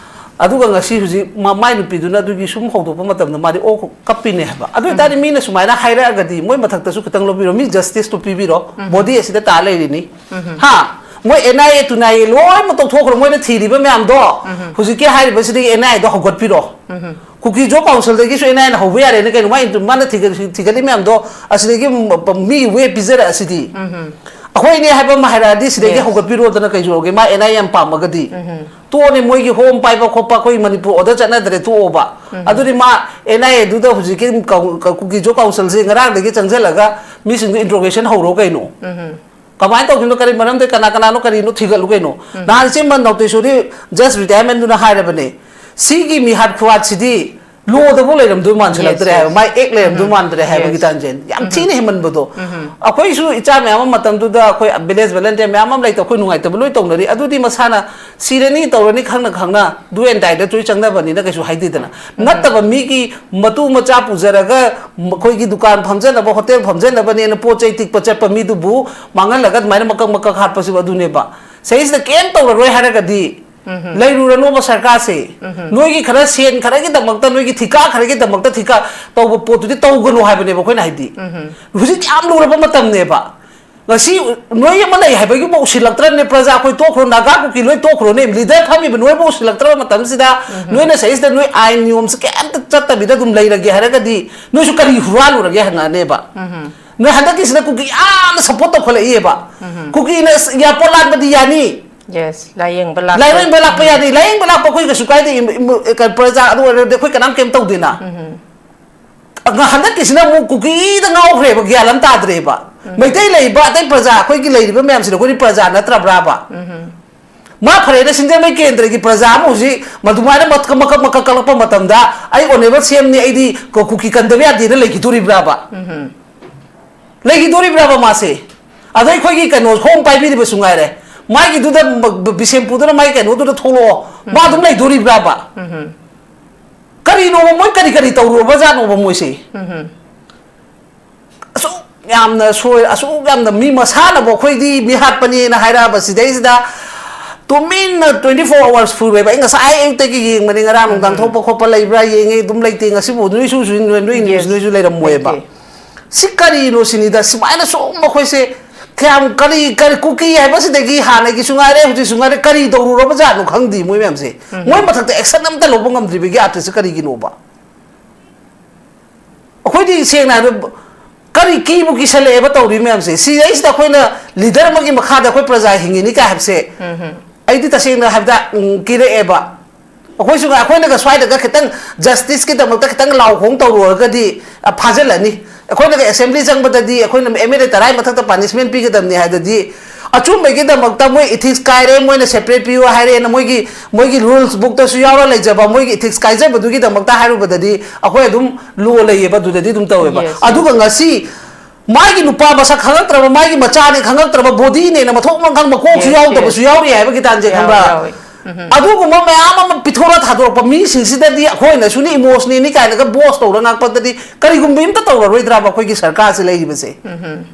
ꯑꯗꯨꯒ ꯉꯁꯤ ꯍꯧꯖꯤꯛ ꯃ-, ꯃꯥꯏ ꯅꯨꯄꯤꯗꯨꯅ ꯑꯗꯨꯒꯤ ꯁꯨꯝ ꯍꯧꯗꯣꯛꯄ ꯃꯇꯝꯗ ꯃꯥꯗꯤ ꯑꯣ ꯀꯞꯄꯤꯅꯦ ꯍꯥꯏꯕ꯫ ꯑꯗꯨ ꯑꯣꯏꯇꯥꯔꯗꯤ ꯎꯝ꯫ ꯃꯤꯅ ꯁꯨꯃꯥꯏꯅ ꯍꯥꯏꯔꯛꯑꯒꯗꯤ ꯃꯣꯏ ꯃꯊꯛꯇꯁꯨ ꯈꯤꯇꯪ ꯂꯧꯕꯤꯔꯣ, ꯃꯤ justiceꯇꯣ ꯄꯤꯕꯤꯔꯣ, ꯎꯝ꯫ Body ꯑꯁꯤꯗ ꯇꯥ ꯂꯩꯔꯤꯅꯤ꯫ ꯎꯝ꯫ ꯍꯥ? ꯃꯣꯏ NIA ꯇꯨꯅꯥꯏꯑꯦ ꯂꯣꯏꯅꯃꯛ ꯇꯧꯊꯣꯛꯈ꯭ꯔꯣ, ꯃꯣꯏꯅ ꯊꯤꯔꯤꯕ ꯃꯌꯥꯝꯗꯣ ꯎꯝ꯫ ꯍꯧꯖꯤꯛꯀꯤ ꯍꯥꯏꯔꯤꯕꯁꯤꯗꯒꯤ NIAꯗꯣ ꯍꯧꯒꯠꯄꯤꯔꯣ꯫ ꯎꯝ꯫ ꯀꯨꯀꯤ ꯖꯣ ꯀꯥꯎꯟꯁꯤꯜꯗꯒꯤꯁꯨ NIAꯅ ꯍꯧꯕ ꯌꯥꯔꯦꯅ ꯀꯩꯅꯣ? ꯃꯥꯏ ꯃꯥꯅ ꯊꯤꯒꯠ-, ꯊꯤꯒꯠꯂꯤ ꯃꯌꯥꯝꯗꯣ ꯑꯁꯤꯗꯒꯤ ꯃꯤ ꯋꯦ ꯄꯤꯖꯔꯛꯑꯁꯤꯗꯤ꯫ ꯎꯝ꯫ ꯑꯩꯈꯣꯏꯅꯦ ꯍꯥꯏꯕ ꯑꯃ ꯍꯥꯏꯔꯛꯑꯗꯤ ꯁꯤꯗꯒꯤ Yes꯫ ꯍꯧꯒꯠꯄꯤꯔꯣꯗꯅ ꯀꯩꯁꯨ ꯂꯧꯒꯦ? ꯃꯥ NIA ꯌꯥꯝ ꯄꯥꯝꯃꯒꯗꯤ꯫ ꯎꯝ꯫ ꯇꯣꯛꯑꯅꯤ, ꯃꯣꯏꯒꯤ ꯍꯣꯝ ꯄꯥꯏꯕ ꯈꯣꯠꯄ ꯑꯩꯈꯣꯏ ꯃꯅꯤꯄꯨꯔ order ꯆꯠꯅꯗ꯭ꯔꯦ, ꯇꯣꯛꯑꯣꯕ꯫ ꯎꯝ꯫ ꯑꯗꯨꯗꯤ ꯃꯥ NIAꯗꯨꯗ ꯍꯧꯖꯤꯛꯀꯤ ꯀꯥꯎ-, ꯀ-, ꯀꯨꯀꯤ ꯖꯣ ꯀꯥꯎꯟꯁꯤꯜꯁꯦ ꯉꯔꯥꯡꯗꯒꯤ ꯆꯪꯁꯤꯜꯂꯒ ꯃꯤꯁꯤꯡꯗꯣ interrogation ꯍꯧꯔꯣ ꯀꯩꯅꯣ? ꯎꯝ꯫ ꯀꯃꯥꯏꯅ ꯇꯧꯈꯤꯕꯅꯣ, ꯀꯔꯤ ꯃꯔꯝꯗꯒꯤ, ꯀꯅꯥ ꯀꯅꯥꯅꯣ, ꯀꯔꯤꯅꯣ ꯊꯤꯒꯠꯂꯨ ꯀꯩꯅꯣ꯫ ꯅꯍꯥꯟ ꯏꯆꯦ ꯃꯟꯗꯧꯇꯦꯁꯣꯔꯤ just retirement ꯗꯨꯅ ꯍꯥꯏꯔꯕꯅꯦ, ꯁꯤꯒꯤ ꯃꯤꯍꯥꯠ ꯈꯨꯍꯥꯠꯁꯤꯗꯤ ꯂꯣꯗꯕꯨ ꯂꯩꯔꯝꯗꯣꯏ ꯃꯥꯟꯁꯤꯜꯂꯛꯇ꯭ꯔꯦ ꯍꯥꯏꯕ, ꯃꯥꯏ ꯑꯦꯛ ꯂꯩꯔꯝꯗꯣꯏ ꯃꯥꯟꯗ꯭ꯔꯦ ꯍꯥꯏꯕꯒꯤ ꯇꯥꯟꯖꯦꯟ ꯌꯥꯝ ꯊꯤꯅ ꯍꯦꯟꯃꯟꯕꯗꯣ꯫ ꯑꯩꯈꯣꯏꯁꯨ ꯏꯆꯥ ꯃꯌꯥꯝ ꯑꯃ ꯃꯇꯝꯗꯨꯗ ꯑꯩꯈꯣꯏ village volunteer ꯃꯌꯥꯝ ꯑꯃ ꯂꯩꯇ, ꯑꯩꯈꯣꯏ ꯅꯨꯡꯉꯥꯏꯇꯕ ꯂꯣꯏ ꯇꯧꯅꯔꯤ꯫ ꯑꯗꯨꯗꯤ ꯃꯁꯥꯅ ꯁꯤꯔꯅꯤ ꯇꯧꯔꯅꯤ ꯈꯪꯅ ꯈꯪꯅ do and die ꯗ ꯂꯣꯏ ꯆꯪꯅꯕꯅꯤꯅ ꯀꯩꯁꯨ ꯍꯥꯏꯗꯦꯗꯅ꯫ ꯅꯠꯇꯕ ꯃꯤꯒꯤ ꯃꯇꯨ ꯃꯆꯥ ꯄꯨꯖꯔꯒ ꯃꯈꯣꯏꯒꯤ ꯗꯨꯀꯥꯟ ꯐꯝꯖꯅꯕ, ꯍꯣꯇꯦꯜ ꯐꯝꯖꯅꯕꯅꯦꯅ ꯄꯣꯠ ꯆꯩ ꯇꯤꯛꯄ ꯆꯠꯄ ꯃꯤꯗꯨꯕꯨ ꯃꯥꯡꯍꯜꯂꯒ ꯑꯗꯨꯃꯥꯏꯅ ꯃꯀꯛ ꯃꯀꯛ ꯍꯥꯠꯄꯁꯤꯕꯨ ꯑꯗꯨꯅꯦꯕ꯫ ꯁꯤꯗꯩꯁꯤꯗ ꯀꯩꯝ ꯇꯧꯔꯔꯣꯏ ꯍꯥꯏꯔꯒꯗꯤ ꯂꯩꯔꯨꯔꯅꯣꯕ ꯁꯔꯀꯥꯔꯁꯦ꯫ ꯅꯣꯏꯒꯤ ꯈꯔ ꯁꯦꯟ ꯈꯔꯒꯤꯗꯃꯛꯇ, ꯅꯣꯏꯒꯤ ꯊꯤꯀꯥ ꯈꯔꯒꯤꯗꯃꯛꯇ ꯊꯤꯀꯥ ꯇꯧꯕ ꯄꯣꯠꯇꯨꯗꯤ ꯇꯧꯒꯅꯨ ꯍꯥꯏꯕꯅꯦꯕ ꯑꯩꯈꯣꯏꯅ ꯍꯥꯏꯗꯤ꯫ ꯍꯧꯖꯤꯛ ꯌꯥꯝ ꯂꯨꯔꯕ ꯃꯇꯝꯅꯦꯕ꯫ ꯉꯁꯤ ꯅꯣꯏ ꯑꯃ ꯂꯩ ꯍꯥꯏꯕꯒꯤꯕꯨ ꯎꯁꯤꯜꯂꯛꯇ꯭ꯔꯅꯦ, ꯄ꯭ꯔꯖꯥ ꯑꯩꯈꯣꯏ ꯇꯣꯛꯈ꯭ꯔꯣ, ꯅꯥꯒꯥ ꯀꯨꯀꯤ ꯂꯣꯏ ꯇꯣꯛꯈ꯭ꯔꯣꯅꯦ, ꯂꯤꯗꯔ ꯐꯝꯃꯤꯕ ꯅꯣꯏꯕꯨ ꯎꯁꯤꯜꯂꯛꯇ꯭ꯔꯕ ꯃꯇꯝꯁꯤꯗ, ꯅꯣꯏꯅ ꯁꯤꯗꯩꯁꯤꯗ ꯅꯣꯏ ꯑꯥꯏꯟ ꯅꯤꯌꯣꯝꯁꯦ ꯀꯩꯝꯇ ꯆꯠꯇꯕꯤꯗ ꯑꯗꯨꯝ ꯂꯩꯔꯒꯦ ꯍꯥꯏꯔꯒꯗꯤ, ꯅꯣꯏꯁꯨ ꯀꯔꯤ ꯍꯨꯔꯥꯜꯂꯨꯔꯒꯦ ꯍꯪꯉꯛꯑꯅꯦꯕ꯫ ꯅꯣꯏ ꯍꯟꯗꯛꯀꯤꯁꯤꯅ ꯀꯨꯀꯤ ꯌꯥꯝꯅ ꯁꯞꯄꯣꯔꯠ ꯇꯧꯈꯠꯂꯛꯏꯑꯕ꯫ ꯀꯨꯀꯤꯅ ꯑꯦꯌꯥꯔꯄꯣꯔꯠ ꯂꯥꯟꯕꯗꯤ ꯌꯥꯅꯤ, ꯌꯦꯁ, ꯂꯥꯏꯌꯦꯡꯕ ꯂꯥꯛꯄ꯫ ꯂꯥꯏꯌꯦꯡꯕ ꯂꯥꯛꯄ ꯌꯥꯅꯤ, ꯂꯥꯏꯌꯦꯡꯕ ꯂꯥꯛꯄ ꯑꯩꯈꯣꯏ ꯀꯩꯁꯨ ꯀꯥꯏꯗꯦ, ꯏꯝ-, ꯏꯝ-, ꯀ-, ꯄ꯭ꯔꯖꯥ ꯑꯗꯨ ꯑꯣꯏꯔꯗꯤ ꯑꯩꯈꯣꯏ ꯀꯅꯥꯝ ꯀꯩꯝ ꯇꯧꯗꯦꯅ꯫ ꯉ-, ꯍꯟꯗꯛꯀꯤꯁꯤꯅ ꯑꯃꯨꯛ ꯀꯨꯀꯤꯗ ꯉꯥꯎꯈ꯭ꯔꯦꯕ, ꯒ꯭ꯌꯥꯟ ꯑꯃ ꯇꯥꯗ꯭ꯔꯦꯕ꯫ ꯃꯩꯇꯩ ꯂꯩꯔꯤꯕ ꯑꯇꯩ ꯄ꯭ꯔꯖꯥ, ꯑꯩꯈꯣꯏꯒꯤ ꯂꯩꯔꯤꯕ ꯃꯌꯥꯝꯁꯤꯅ ꯑꯩꯈꯣꯏꯗꯤ ꯄ꯭ꯔꯖꯥ ꯅꯠꯇ꯭ꯔꯕ꯭ꯔꯥꯕ? ꯃꯥ ꯐꯔꯦꯅ ꯁꯤꯡꯖꯃꯩ ꯀꯦꯟꯗ꯭ꯔꯒꯤ ꯄ꯭ꯔꯖꯥ ꯑꯃ ꯍꯧꯖꯤꯛ ꯃꯗꯨꯃꯥꯏꯅ ꯃꯀꯛ ꯃꯀꯛ ꯃꯀꯛ ꯀꯛꯂꯛꯄ ꯃꯇꯝꯗ, "ꯑꯩ ꯑꯣꯅꯦꯕꯜ ꯁꯤ ꯑꯦꯝꯅꯤ, ꯑꯩꯗꯤ ꯀꯨ-, ꯀꯨꯀꯤ ꯀꯟꯗꯕ ꯌꯥꯗꯦꯅ" ꯂꯩꯈꯤꯗꯣꯔꯤꯕ꯭ꯔꯥꯕ? ꯂꯩꯈꯤꯗꯣꯔꯤꯕ꯭ꯔꯥꯕ ꯃꯥꯁꯦ? ꯑꯗꯣ ꯑꯩꯈꯣꯏꯒꯤ ꯀꯩꯅꯣ ꯍꯣꯝ ꯄꯥꯏꯕꯤꯔꯤꯕꯁꯨ ꯉꯥꯏꯔꯦ, ꯃꯥꯒꯤꯗꯨꯗ ꯕ-, ꯕ-, ꯕꯤꯁꯦꯝꯄꯨꯔꯗꯨꯅ ꯃꯥꯒꯤ ꯀꯩꯅꯣꯗꯨꯗ ꯊꯣꯛꯂꯛꯑꯣ, ꯃꯥ ꯑꯗꯨꯝ ꯂꯩꯗꯣꯔꯤꯕ꯭ꯔꯥꯕ? ꯀꯔꯤꯅꯣꯕ ꯃꯣꯏ ꯀꯔꯤ ꯀꯔꯤ ꯇꯧꯔꯨꯔꯕꯖꯥꯠꯅꯣꯕ ꯃꯣꯏꯁꯦ? ꯑꯁꯨꯛ ꯌꯥꯝꯅ ꯁꯣꯏ-, ꯑꯁꯨꯛ ꯌꯥꯝꯅ ꯃꯤ ꯃꯁꯥꯅꯕꯨ ꯑꯩꯈꯣꯏꯗꯤ ꯃꯤ ꯍꯥꯠꯄꯅꯦꯅ ꯍꯥꯏꯔꯛꯑꯕ ꯁꯤꯗꯩꯁꯤꯗ ꯇꯨꯃꯤꯟꯅ twenty four hours ꯐꯨꯔꯦꯕ꯫ ꯑꯩ ꯉꯁꯥꯏ ꯑꯌꯨꯛꯇꯒꯤ ꯌꯦꯡꯕꯅꯦ, ꯉꯔꯥꯡ ꯅꯨꯡꯗꯥꯡ ꯊꯣꯛꯄ ꯈꯣꯠꯄ ꯂꯩꯕ꯭ꯔꯥ ꯌꯦꯡꯉꯦ, ꯑꯗꯨꯝ ꯂꯩꯇꯦ꯫ ꯉꯁꯤꯕꯨ ꯅꯣꯏꯁꯨ, ꯅꯣꯏ news ꯅꯣꯏꯁꯨ ꯂꯩꯔꯝꯃꯣꯏꯕ꯫ ꯁꯤ ꯀꯔꯤꯅꯣ ꯁꯤꯅꯤꯗ, ꯁꯨꯃꯥꯏꯅ ꯁꯨꯝ ꯃꯈꯣꯏꯁꯦ ꯀꯌꯥꯝ, ꯀꯔꯤ, ꯀꯔꯤ, ꯀꯨꯀꯤ ꯍꯥꯏꯕꯁꯤꯗꯒꯤ ꯍꯥꯟꯅꯒꯤꯁꯨ ꯉꯥꯏꯔꯦ, ꯍꯧꯖꯤꯛꯁꯨ ꯉꯥꯏꯔꯦ, ꯀꯔꯤ ꯇꯧꯔꯨꯔꯕꯖꯥꯠꯅꯣ ꯈꯪꯗꯦ ꯃꯣꯏ ꯃꯌꯥꯝꯁꯦ꯫ ꯃꯣꯏ ꯃꯊꯛꯇ action ꯑꯝꯇ ꯂꯧꯕ ꯉꯝꯗ꯭ꯔꯤꯕꯒꯤ ꯑꯥꯔꯇꯤꯁꯁꯦ ꯀꯔꯤꯒꯤꯅꯣꯕ? ꯑꯩꯈꯣꯏꯗꯤ ꯁꯦꯡꯅ ꯍꯥꯏꯕꯗ ꯀꯔꯤ ꯀꯤꯕꯨ ꯀꯤꯁꯜꯂꯛꯑꯦꯕ ꯇꯧꯔꯤ ꯃꯌꯥꯝꯁꯦ꯫ ꯁꯤꯗꯩꯁꯤꯗ ꯑꯩꯈꯣꯏꯅ ꯂꯤꯗꯔ ꯑꯃꯒꯤ ꯃꯈꯥꯗ ꯑꯩꯈꯣꯏ ꯄ꯭ꯔꯖꯥ ꯍꯤꯡꯉꯤꯅꯤ ꯀꯥꯏ ꯍꯥꯏꯕꯁꯦ ꯑꯩꯗꯤ ꯇꯁꯦꯡꯅ ꯍꯥꯏꯕꯗ, ꯎꯝ, ꯀꯤꯔꯛꯑꯦꯕ꯫ ꯑꯩꯈꯣꯏꯁꯨ, ꯑꯩꯈꯣꯏꯅꯒ ꯁ꯭ꯋꯥꯏꯗꯒ ꯈꯤꯇꯪ ꯖꯁꯇꯤꯁꯀꯤꯗꯃꯛꯇ ꯈꯤꯇꯪ ꯂꯥꯎ ꯈꯣꯡ ꯇꯧꯔꯨꯔꯒꯗꯤ, ꯑ, ꯐꯥꯖꯤꯜꯂꯅꯤ꯫ ꯑꯩꯈꯣꯏꯅꯒ ꯑꯦꯁꯦꯝꯕ꯭ꯂꯤ ꯆꯪꯕꯗꯗꯤ ꯑꯩꯈꯣꯏꯅ ꯑꯦꯝ ꯑꯦꯜ ꯑꯦ ꯇꯔꯥꯒꯤ ꯃꯊꯛꯇ ꯄꯥꯅꯤꯁꯃꯦꯟ ꯄꯤꯒꯗꯕꯅꯤ ꯍꯥꯏꯗꯗꯤ, ꯑꯆꯨꯝꯕꯒꯤꯗꯃꯛꯇ ꯃꯣꯏ ꯏꯊꯤꯛꯁ ꯀꯥꯏꯔꯦ, ꯃꯣꯏꯅ ꯁꯦꯄꯔꯦꯠ ꯄꯤꯌꯨ ꯍꯥꯏꯔꯦꯅ ꯃꯣꯏꯒꯤ, ꯃꯣꯏꯒꯤ ꯔꯨꯜꯁ ꯕꯨꯛꯇꯁꯨ ꯌꯥꯎꯔ ꯂꯩꯖꯕ, ꯃꯣꯏꯒꯤ ꯏꯊꯤꯛꯁ ꯀꯥꯏꯖꯕꯗꯨꯒꯤꯗꯃꯛꯇ ꯍꯥꯏꯔꯨꯕꯗꯗꯤ ꯑꯩꯈꯣꯏ ꯑꯗꯨꯝ ꯂꯣ ꯂꯩꯌꯦꯕ, ꯑꯗꯨꯗꯗꯤ ꯑꯗꯨꯝ ꯇꯧꯋꯦꯕ꯫ Yes, yes. ꯑꯗꯨꯒ ꯉꯁꯤ ꯃꯥꯒꯤ ꯅꯨꯄꯥ ꯃꯁꯛ ꯈꯪꯉꯛꯇ꯭ꯔꯕ, ꯃꯥꯒꯤ ꯃꯆꯥꯅꯤ ꯈꯪꯉꯛꯇ꯭ꯔꯕ, ꯕꯣꯗꯤꯅꯦꯅ ꯃꯊꯣꯡ ꯃꯔꯝ ꯈꯪ ꯃꯀꯣꯛꯁꯨ Yes, ꯌꯥꯎꯗꯕꯁꯨ yes. ꯌꯥꯎꯔꯤ ꯍꯥꯏꯕꯒꯤ ꯇꯥꯟꯁꯦ, ꯌꯥꯎ-, ꯈꯪꯕ꯭ꯔꯥ? ꯌꯥꯎꯋꯤ꯫ ꯎꯝ꯫ ꯑꯗꯨꯒꯨꯝꯕ ꯃꯌꯥꯝ ꯑꯃ ꯄꯤꯊꯣꯔꯛ ꯊꯥꯗꯣꯔꯛꯄ ꯃꯤꯁꯤꯡꯁꯤꯗꯗꯤ ꯑꯩꯈꯣꯏꯅꯁꯨꯅꯤ, ꯏꯃꯣꯁꯅꯦꯜꯅꯤ ꯀꯥꯏꯅꯒ ꯕꯣꯁ ꯇꯧꯔ ꯉꯥꯛꯄꯗꯗꯤ ꯀꯔꯤꯒꯨꯝꯕ ꯑꯝꯇ ꯇꯧꯔꯔꯣꯏꯗ꯭ꯔꯕ ꯑꯩꯈꯣꯏꯒꯤ ꯁꯔꯀꯥꯔꯁꯤ ꯂꯩꯔꯤꯕꯁꯦ? ꯎꯝ꯫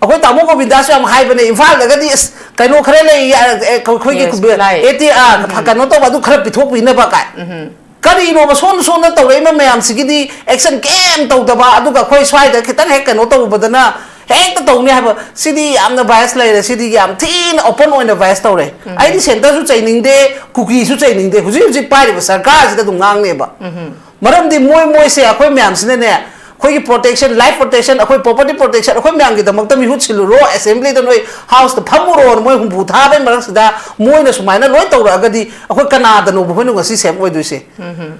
ꯑꯩꯈꯣꯏ ꯇꯥꯃꯣ ꯒꯣꯕꯤꯟꯗꯥꯁꯨ ꯌꯥꯝ ꯍꯥꯏꯕꯅꯦ, ꯏꯝꯐꯥꯜꯗꯒꯗꯤ ꯑꯁ, ꯀꯩꯅꯣ ꯈꯔ ꯂꯩ, ꯑ, ꯑꯩꯈꯣꯏꯒꯤ Yes, ꯈꯨꯕ-, ꯂꯥꯏ꯫ ꯑꯦ ꯇꯤ, ꯑ, ꯎꯝ꯫ ꯀꯩꯅꯣ ꯇꯧꯕ ꯑꯗꯨ ꯈꯔ ꯄꯤꯊꯣꯛꯄꯤꯅꯕ ꯀꯥꯏ꯫ ꯎꯝ꯫ ꯀꯔꯤꯅꯣꯕ ꯁꯣꯝ ꯁꯣꯝꯗ ꯇꯧꯔꯛꯏꯕ ꯃꯌꯥꯝꯁꯤꯒꯤꯗꯤ ꯑꯦꯛꯁꯟ ꯀꯩꯝ ꯇꯧꯗꯕ, ꯑꯗꯨꯒ ꯑꯩꯈꯣꯏ ꯁ꯭ꯋꯥꯏꯗ ꯈꯤꯇꯪ ꯍꯦꯛ ꯀꯩꯅꯣ ꯇꯧꯔꯨꯕꯗꯅ ꯍꯦꯛꯇ ꯇꯧꯅꯤ ꯍꯥꯏꯕ? ꯁꯤꯗꯤ ꯌꯥꯝꯅ ꯕꯥꯏꯁ ꯂꯩꯔꯦ, ꯁꯤꯗꯤ ꯌꯥꯝ ꯊꯤꯅ ꯑꯣꯄꯟ ꯑꯣꯏꯅ ꯕꯥꯏꯁ ꯇꯧꯔꯦ꯫ ꯎꯝ꯫ ꯑꯩꯗꯤ ꯁꯦꯟꯇꯔꯁꯨ ꯆꯩꯅꯤꯡꯗꯦ, ꯀꯨꯀꯤꯁꯨ ꯆꯩꯅꯤꯡꯗꯦ, ꯍꯧꯖꯤꯛ ꯍꯧꯖꯤꯛ ꯄꯥꯏꯔꯤꯕ ꯁꯔꯀꯥꯔꯁꯤꯗ ꯑꯗꯨꯝ ꯉꯥꯡꯅꯦꯕ꯫ ꯎꯝ꯫ ꯃꯔꯝꯗꯤ ꯃꯣꯏ, ꯃꯣꯏꯁꯦ ꯑꯩꯈꯣꯏ ꯃꯌꯥꯝꯁꯤꯅꯅꯦ, ꯑꯩꯈꯣꯏꯒꯤ ꯄ꯭ꯔꯣꯇꯦꯛꯁꯟ, ꯂꯥꯏꯐ ꯄ꯭ꯔꯣꯇꯦꯛꯁꯟ, ꯑꯩꯈꯣꯏ ꯄ꯭ꯔꯣꯄꯔꯇꯤ ꯄ꯭ꯔꯣꯇꯦꯛꯁꯟ, ꯑꯩꯈꯣꯏ ꯃꯌꯥꯝꯒꯤꯗꯃꯛꯇ ꯃꯤꯍꯨꯠ ꯁꯤꯜꯂꯨꯔꯣ, ꯑꯦꯁꯦꯝꯕ꯭ꯂꯤꯗ ꯅꯣꯏ ꯍꯥꯎꯁꯇ ꯐꯝꯃꯨꯔꯣꯅ ꯃꯣꯏ ꯍꯨꯝꯐꯨ ꯊꯥꯕꯩ ꯃꯔꯛꯁꯤꯗ ꯃꯣꯏꯅ ꯁꯨꯃꯥꯏꯅ ꯂꯣꯏ ꯇꯧꯔꯛꯑꯒꯗꯤ ꯑꯩꯈꯣꯏ ꯀꯅꯥꯗꯅꯣꯕ ꯑꯩꯈꯣꯏꯅ ꯉꯁꯤ ꯁꯦꯐ ꯑꯣꯏꯗꯣꯏꯁꯦ? ꯎꯝ꯫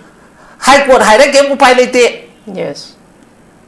ꯍꯥꯏ ꯀꯣꯔꯠ ꯍꯥꯏꯔꯦ, ꯀꯩꯝ ꯎꯄꯥꯏ ꯂꯩꯇꯦ꯫ Yes.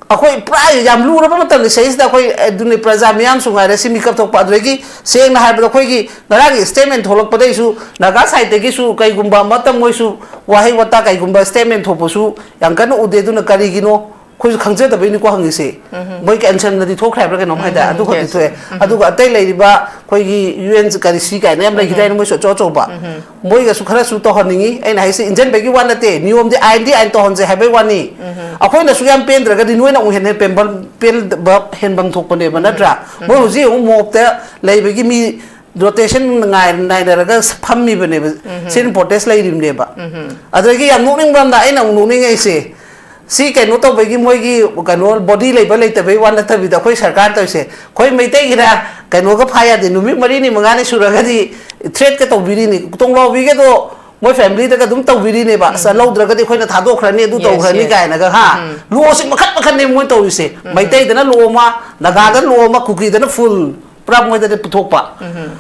ꯑꯩꯈꯣꯏ ꯄꯨꯔꯥ ꯌꯥꯝ ꯂꯨꯔꯕ ꯃꯇꯝꯅꯤ ꯁꯤꯗꯩꯁꯤꯗ ꯑꯩꯈꯣꯏ, ꯑꯗꯨꯅꯤ, ꯄ꯭ꯔꯖꯥ ꯃꯤꯌꯥꯝꯁꯨ ꯉꯥꯏꯔꯦ, ꯁꯤ ꯃꯤꯀꯞ ꯊꯣꯛꯄ꯫ ꯑꯗꯨꯗꯒꯤ ꯁꯦꯡꯅ ꯍꯥꯏꯔꯕꯗ ꯑꯩꯈꯣꯏꯒꯤ ꯉꯔꯥꯡꯒꯤ ꯁ꯭ꯇꯦꯠꯃꯦꯟ ꯊꯣꯛꯂꯛꯄꯗꯩꯁꯨ ꯅꯥꯒꯥ ꯁꯥꯏꯠꯇꯒꯤꯁꯨ ꯀꯩꯒꯨꯝꯕ ꯑꯃꯇ ꯃꯣꯏꯁꯨ ꯋꯥꯍꯩ ꯋꯥꯇꯥ ꯀꯩꯒꯨꯝꯕ ꯁ꯭ꯇꯦꯠꯃꯦꯟ ꯊꯣꯛꯄꯁꯨ ꯌꯥꯝ ꯀꯟꯅ ꯎꯗꯦ꯫ ꯑꯗꯨꯅ ꯀꯔꯤꯒꯤꯅꯣ ꯑꯩꯈꯣꯏꯁꯨ ꯈꯪꯖꯗꯕꯩꯅꯤꯀꯣ ꯍꯪꯉꯤꯁꯦ꯫ ꯎꯝ꯫ ꯃꯣꯏ ꯀꯦꯟꯁꯟꯗꯗꯤ ꯊꯣꯛꯈ꯭ꯔꯦ ꯍꯥꯏꯕ꯭ꯔꯥ ꯀꯩꯅꯣꯝ ꯎꯝ, ꯍꯥꯏꯗꯥꯏ? ꯎꯝ, ꯑꯗꯨ ꯈꯛꯇꯤ yes. ꯊꯣꯛꯑꯦ꯫ ꯎꯝ꯫ ꯑꯗꯨꯒ ꯑꯇꯩ ꯂꯩꯔꯤꯕ ꯑꯩꯈꯣꯏꯒꯤ ꯌꯨ ꯑꯦꯟ ꯀꯔꯤ ꯁꯤ ꯀꯥꯏꯅ ꯌꯥꯝ ꯂꯩꯈꯤꯗꯥꯏꯅꯦ, ꯎꯝ꯫ ꯃꯣꯏꯁꯨ ꯑꯆꯧ ꯑꯆꯧꯕ꯫ ꯎꯝ꯫ ꯃꯣꯏꯒꯁꯨ ꯈꯔꯁꯨ ꯇꯧꯍꯟꯅꯤꯡꯉꯤ꯫ ꯑꯩꯅ ꯍꯥꯏꯁꯦ ꯏꯟꯖꯟꯕꯒꯤ ꯋꯥ ꯅꯠꯇꯦ, ꯅꯤꯌꯣꯝꯗꯤ ꯑꯥꯏꯟꯗꯤ ꯑꯥꯏꯟ ꯇꯧꯍꯟꯁꯦ ꯍꯥꯏꯕꯩ ꯋꯥꯅꯤ꯫ ꯎꯝ꯫ ꯑꯩꯈꯣꯏꯅꯁꯨ ꯌꯥꯝ ꯄꯦꯟꯗ꯭ꯔꯒꯗꯤ ꯅꯣꯏꯅ ꯑꯃꯨꯛ ꯍꯦꯟꯅ ꯄꯦꯟꯕ, ꯄꯦꯟꯗꯕ ꯍꯦꯟꯐꯝ ꯊꯣꯛꯄꯅꯦꯕ, ꯎꯝ꯫ ꯅꯠꯇ꯭ꯔꯥ? ꯎꯝ꯫ ꯃꯣꯏ ꯍꯧꯖꯤꯛ ꯑꯃꯨꯛ ꯃꯣꯞꯇ ꯂꯩꯕꯒꯤ ꯃꯤ ꯔꯣꯇꯦꯁꯟ ꯉꯥꯏ-, ꯅꯥꯏꯅꯔꯒ ꯐꯝꯃꯤꯕꯅꯦꯕ꯫ ꯎꯝ꯫ ꯁꯤꯅ ꯄ꯭ꯔꯣꯇꯦꯁ ꯂꯩꯔꯤꯕꯅꯦꯕ꯫ ꯎꯝ꯫ ꯑꯗꯒꯤ ꯌꯥꯝ ꯅꯣꯛꯅꯤꯡꯕ ꯑꯃꯅ, ꯑꯩꯅ ꯑꯃꯨꯛ ꯅꯣꯛꯅꯤꯡꯉꯛꯏꯁꯦ, ꯁꯤ ꯀꯩꯅꯣ ꯇꯧꯕꯒꯤ ꯃꯣꯏꯒꯤ ꯀꯩꯅꯣ ꯕꯣꯗꯤ ꯂꯩꯕ ꯂꯩꯇꯕꯩ ꯋꯥ ꯅꯠꯇꯕꯤꯗ ꯑꯩꯈꯣꯏ ꯁꯔꯀꯥꯔ ꯇꯧꯔꯤꯁꯦ, ꯑꯩꯈꯣꯏ ꯃꯩꯇꯩꯒꯤꯅ ꯀꯩꯅꯣꯒ ꯐꯥ ꯌꯥꯗꯦ, ꯅꯨꯃꯤꯠ ꯃꯔꯤꯅꯤ ꯃꯉꯥꯅꯤ ꯁꯨꯔꯒꯗꯤ ꯊ꯭ꯔꯦꯠꯀ ꯇꯧꯕꯤꯔꯤꯅꯤ, ꯇꯣꯡꯂꯥꯎꯕꯤꯒꯗꯣ ꯃꯣꯏ ꯐꯦꯃꯤꯂꯤꯗꯒ ꯑꯗꯨꯝ ꯇꯧꯕꯤꯔꯤꯅꯦꯕ꯫ "ꯑꯁ, ꯎꯝ꯫ ꯂꯧꯗ꯭ꯔꯒꯗꯤ ꯑꯩꯈꯣꯏꯅ ꯊꯥꯗꯣꯛꯈ꯭ꯔꯅꯤ, ꯑꯗꯨ Yes, ꯇꯧꯈ꯭ꯔꯅꯤ" yes. ꯀꯥꯏꯅꯒ, ꯍꯥ? ꯎꯝ꯫ ꯂꯣꯁꯤ ꯃꯈꯟ ꯃꯈꯟꯅꯦ ꯃꯣꯏ ꯇꯧꯔꯤꯁꯦ꯫ ꯎꯝ꯫ ꯃꯩꯇꯩꯗꯅ ꯂꯣ ꯑꯃ, ꯅꯥꯒꯥꯗꯅ ꯂꯣ ꯑꯃ, ꯀꯨꯀꯤꯗꯅ ꯐꯨꯜ, ꯄꯨꯔꯥ ꯃꯣꯏꯗꯗꯤ ꯄꯨꯊꯣꯛꯄ꯫ ꯎꯝ꯫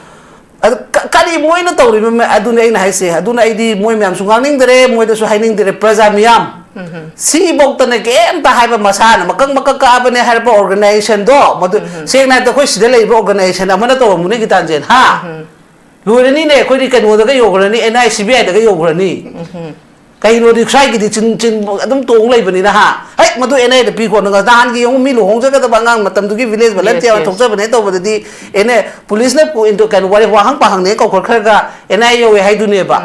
ꯑꯗꯨ ꯀ-, ꯀꯔꯤ ꯃꯣꯏꯅ ꯇꯧꯔꯤꯕ ꯃ-, ꯑꯗꯨꯅꯤ ꯑꯩꯅ ꯍꯥꯏꯁꯦ꯫ ꯑꯗꯨꯅ ꯑꯩꯗꯤ ꯃꯣꯏ ꯃꯌꯥꯝꯁꯨ ꯉꯥꯡꯅꯤꯡꯗꯔꯦ, ꯃꯣꯏꯗꯁꯨ ꯍꯥꯏꯅꯤꯡꯗꯔꯦ꯫ ꯄ꯭ꯔꯖꯥ ꯃꯤꯌꯥꯝ, ꯁꯤꯐꯧꯗꯅ ꯀꯩꯝꯇ ꯍꯥꯏꯕ, ꯃꯁꯥꯅ ꯃꯀꯛ ꯃꯀꯛ ꯀꯛꯑꯕꯅꯦ ꯍꯥꯏꯔꯛꯄ organization ꯗꯣ, ꯃꯗꯨ ꯁꯦꯡꯅ ꯍꯥꯏꯔꯕꯗ ꯑꯩꯈꯣꯏ ꯁꯤꯗ ꯂꯩꯔꯤꯕ organization ꯑꯃꯅ ꯇꯧꯔꯝꯃꯨꯅꯦ, ꯒꯤꯇꯥꯟꯖꯦꯟ, ꯍꯥ? ꯂꯣꯏꯔꯅꯤꯅꯦ, ꯑꯩꯈꯣꯏꯗꯤ ꯀꯩꯅꯣꯗꯒ ꯌꯧꯈ꯭ꯔꯅꯤ, N I C B I ꯗꯒ ꯌꯧꯈ꯭ꯔꯅꯤ꯫ ꯀꯩꯅꯣꯗꯤ ꯁ꯭ꯋꯥꯏꯒꯤꯗꯤ ꯆꯤꯟ, ꯆꯤꯟ ꯑꯗꯨꯝ ꯇꯣꯡ ꯂꯩꯕꯅꯤꯅ, ꯍꯥ? ꯍꯦꯛ ꯃꯗꯨ N I A ꯗ ꯄꯤꯈꯣ꯫ ꯅꯪ ꯅꯍꯥꯟꯒꯤ ꯌꯦꯡꯉꯨ, ꯃꯤ ꯂꯨꯍꯣꯡꯖꯒꯗꯕ ꯑꯉꯥꯡ ꯃꯇꯝꯗꯨꯒꯤ village volunteer ꯊꯣꯛꯆꯕꯅꯦ ꯇꯧꯕꯗꯗꯤ, ꯑꯦꯅꯦ, ꯄꯨꯂꯤꯁꯅ ꯄꯨ-, ꯏꯟꯇꯣ-, ꯀꯩꯅꯣ, ꯋꯥꯔꯤ, ꯋꯥꯍꯪ ꯄꯥꯍꯪꯅꯦ ꯀꯧꯈꯠꯈ꯭ꯔꯒ N I A ꯌꯧꯋꯦ ꯍꯥꯏꯗꯨꯅꯦꯕ꯫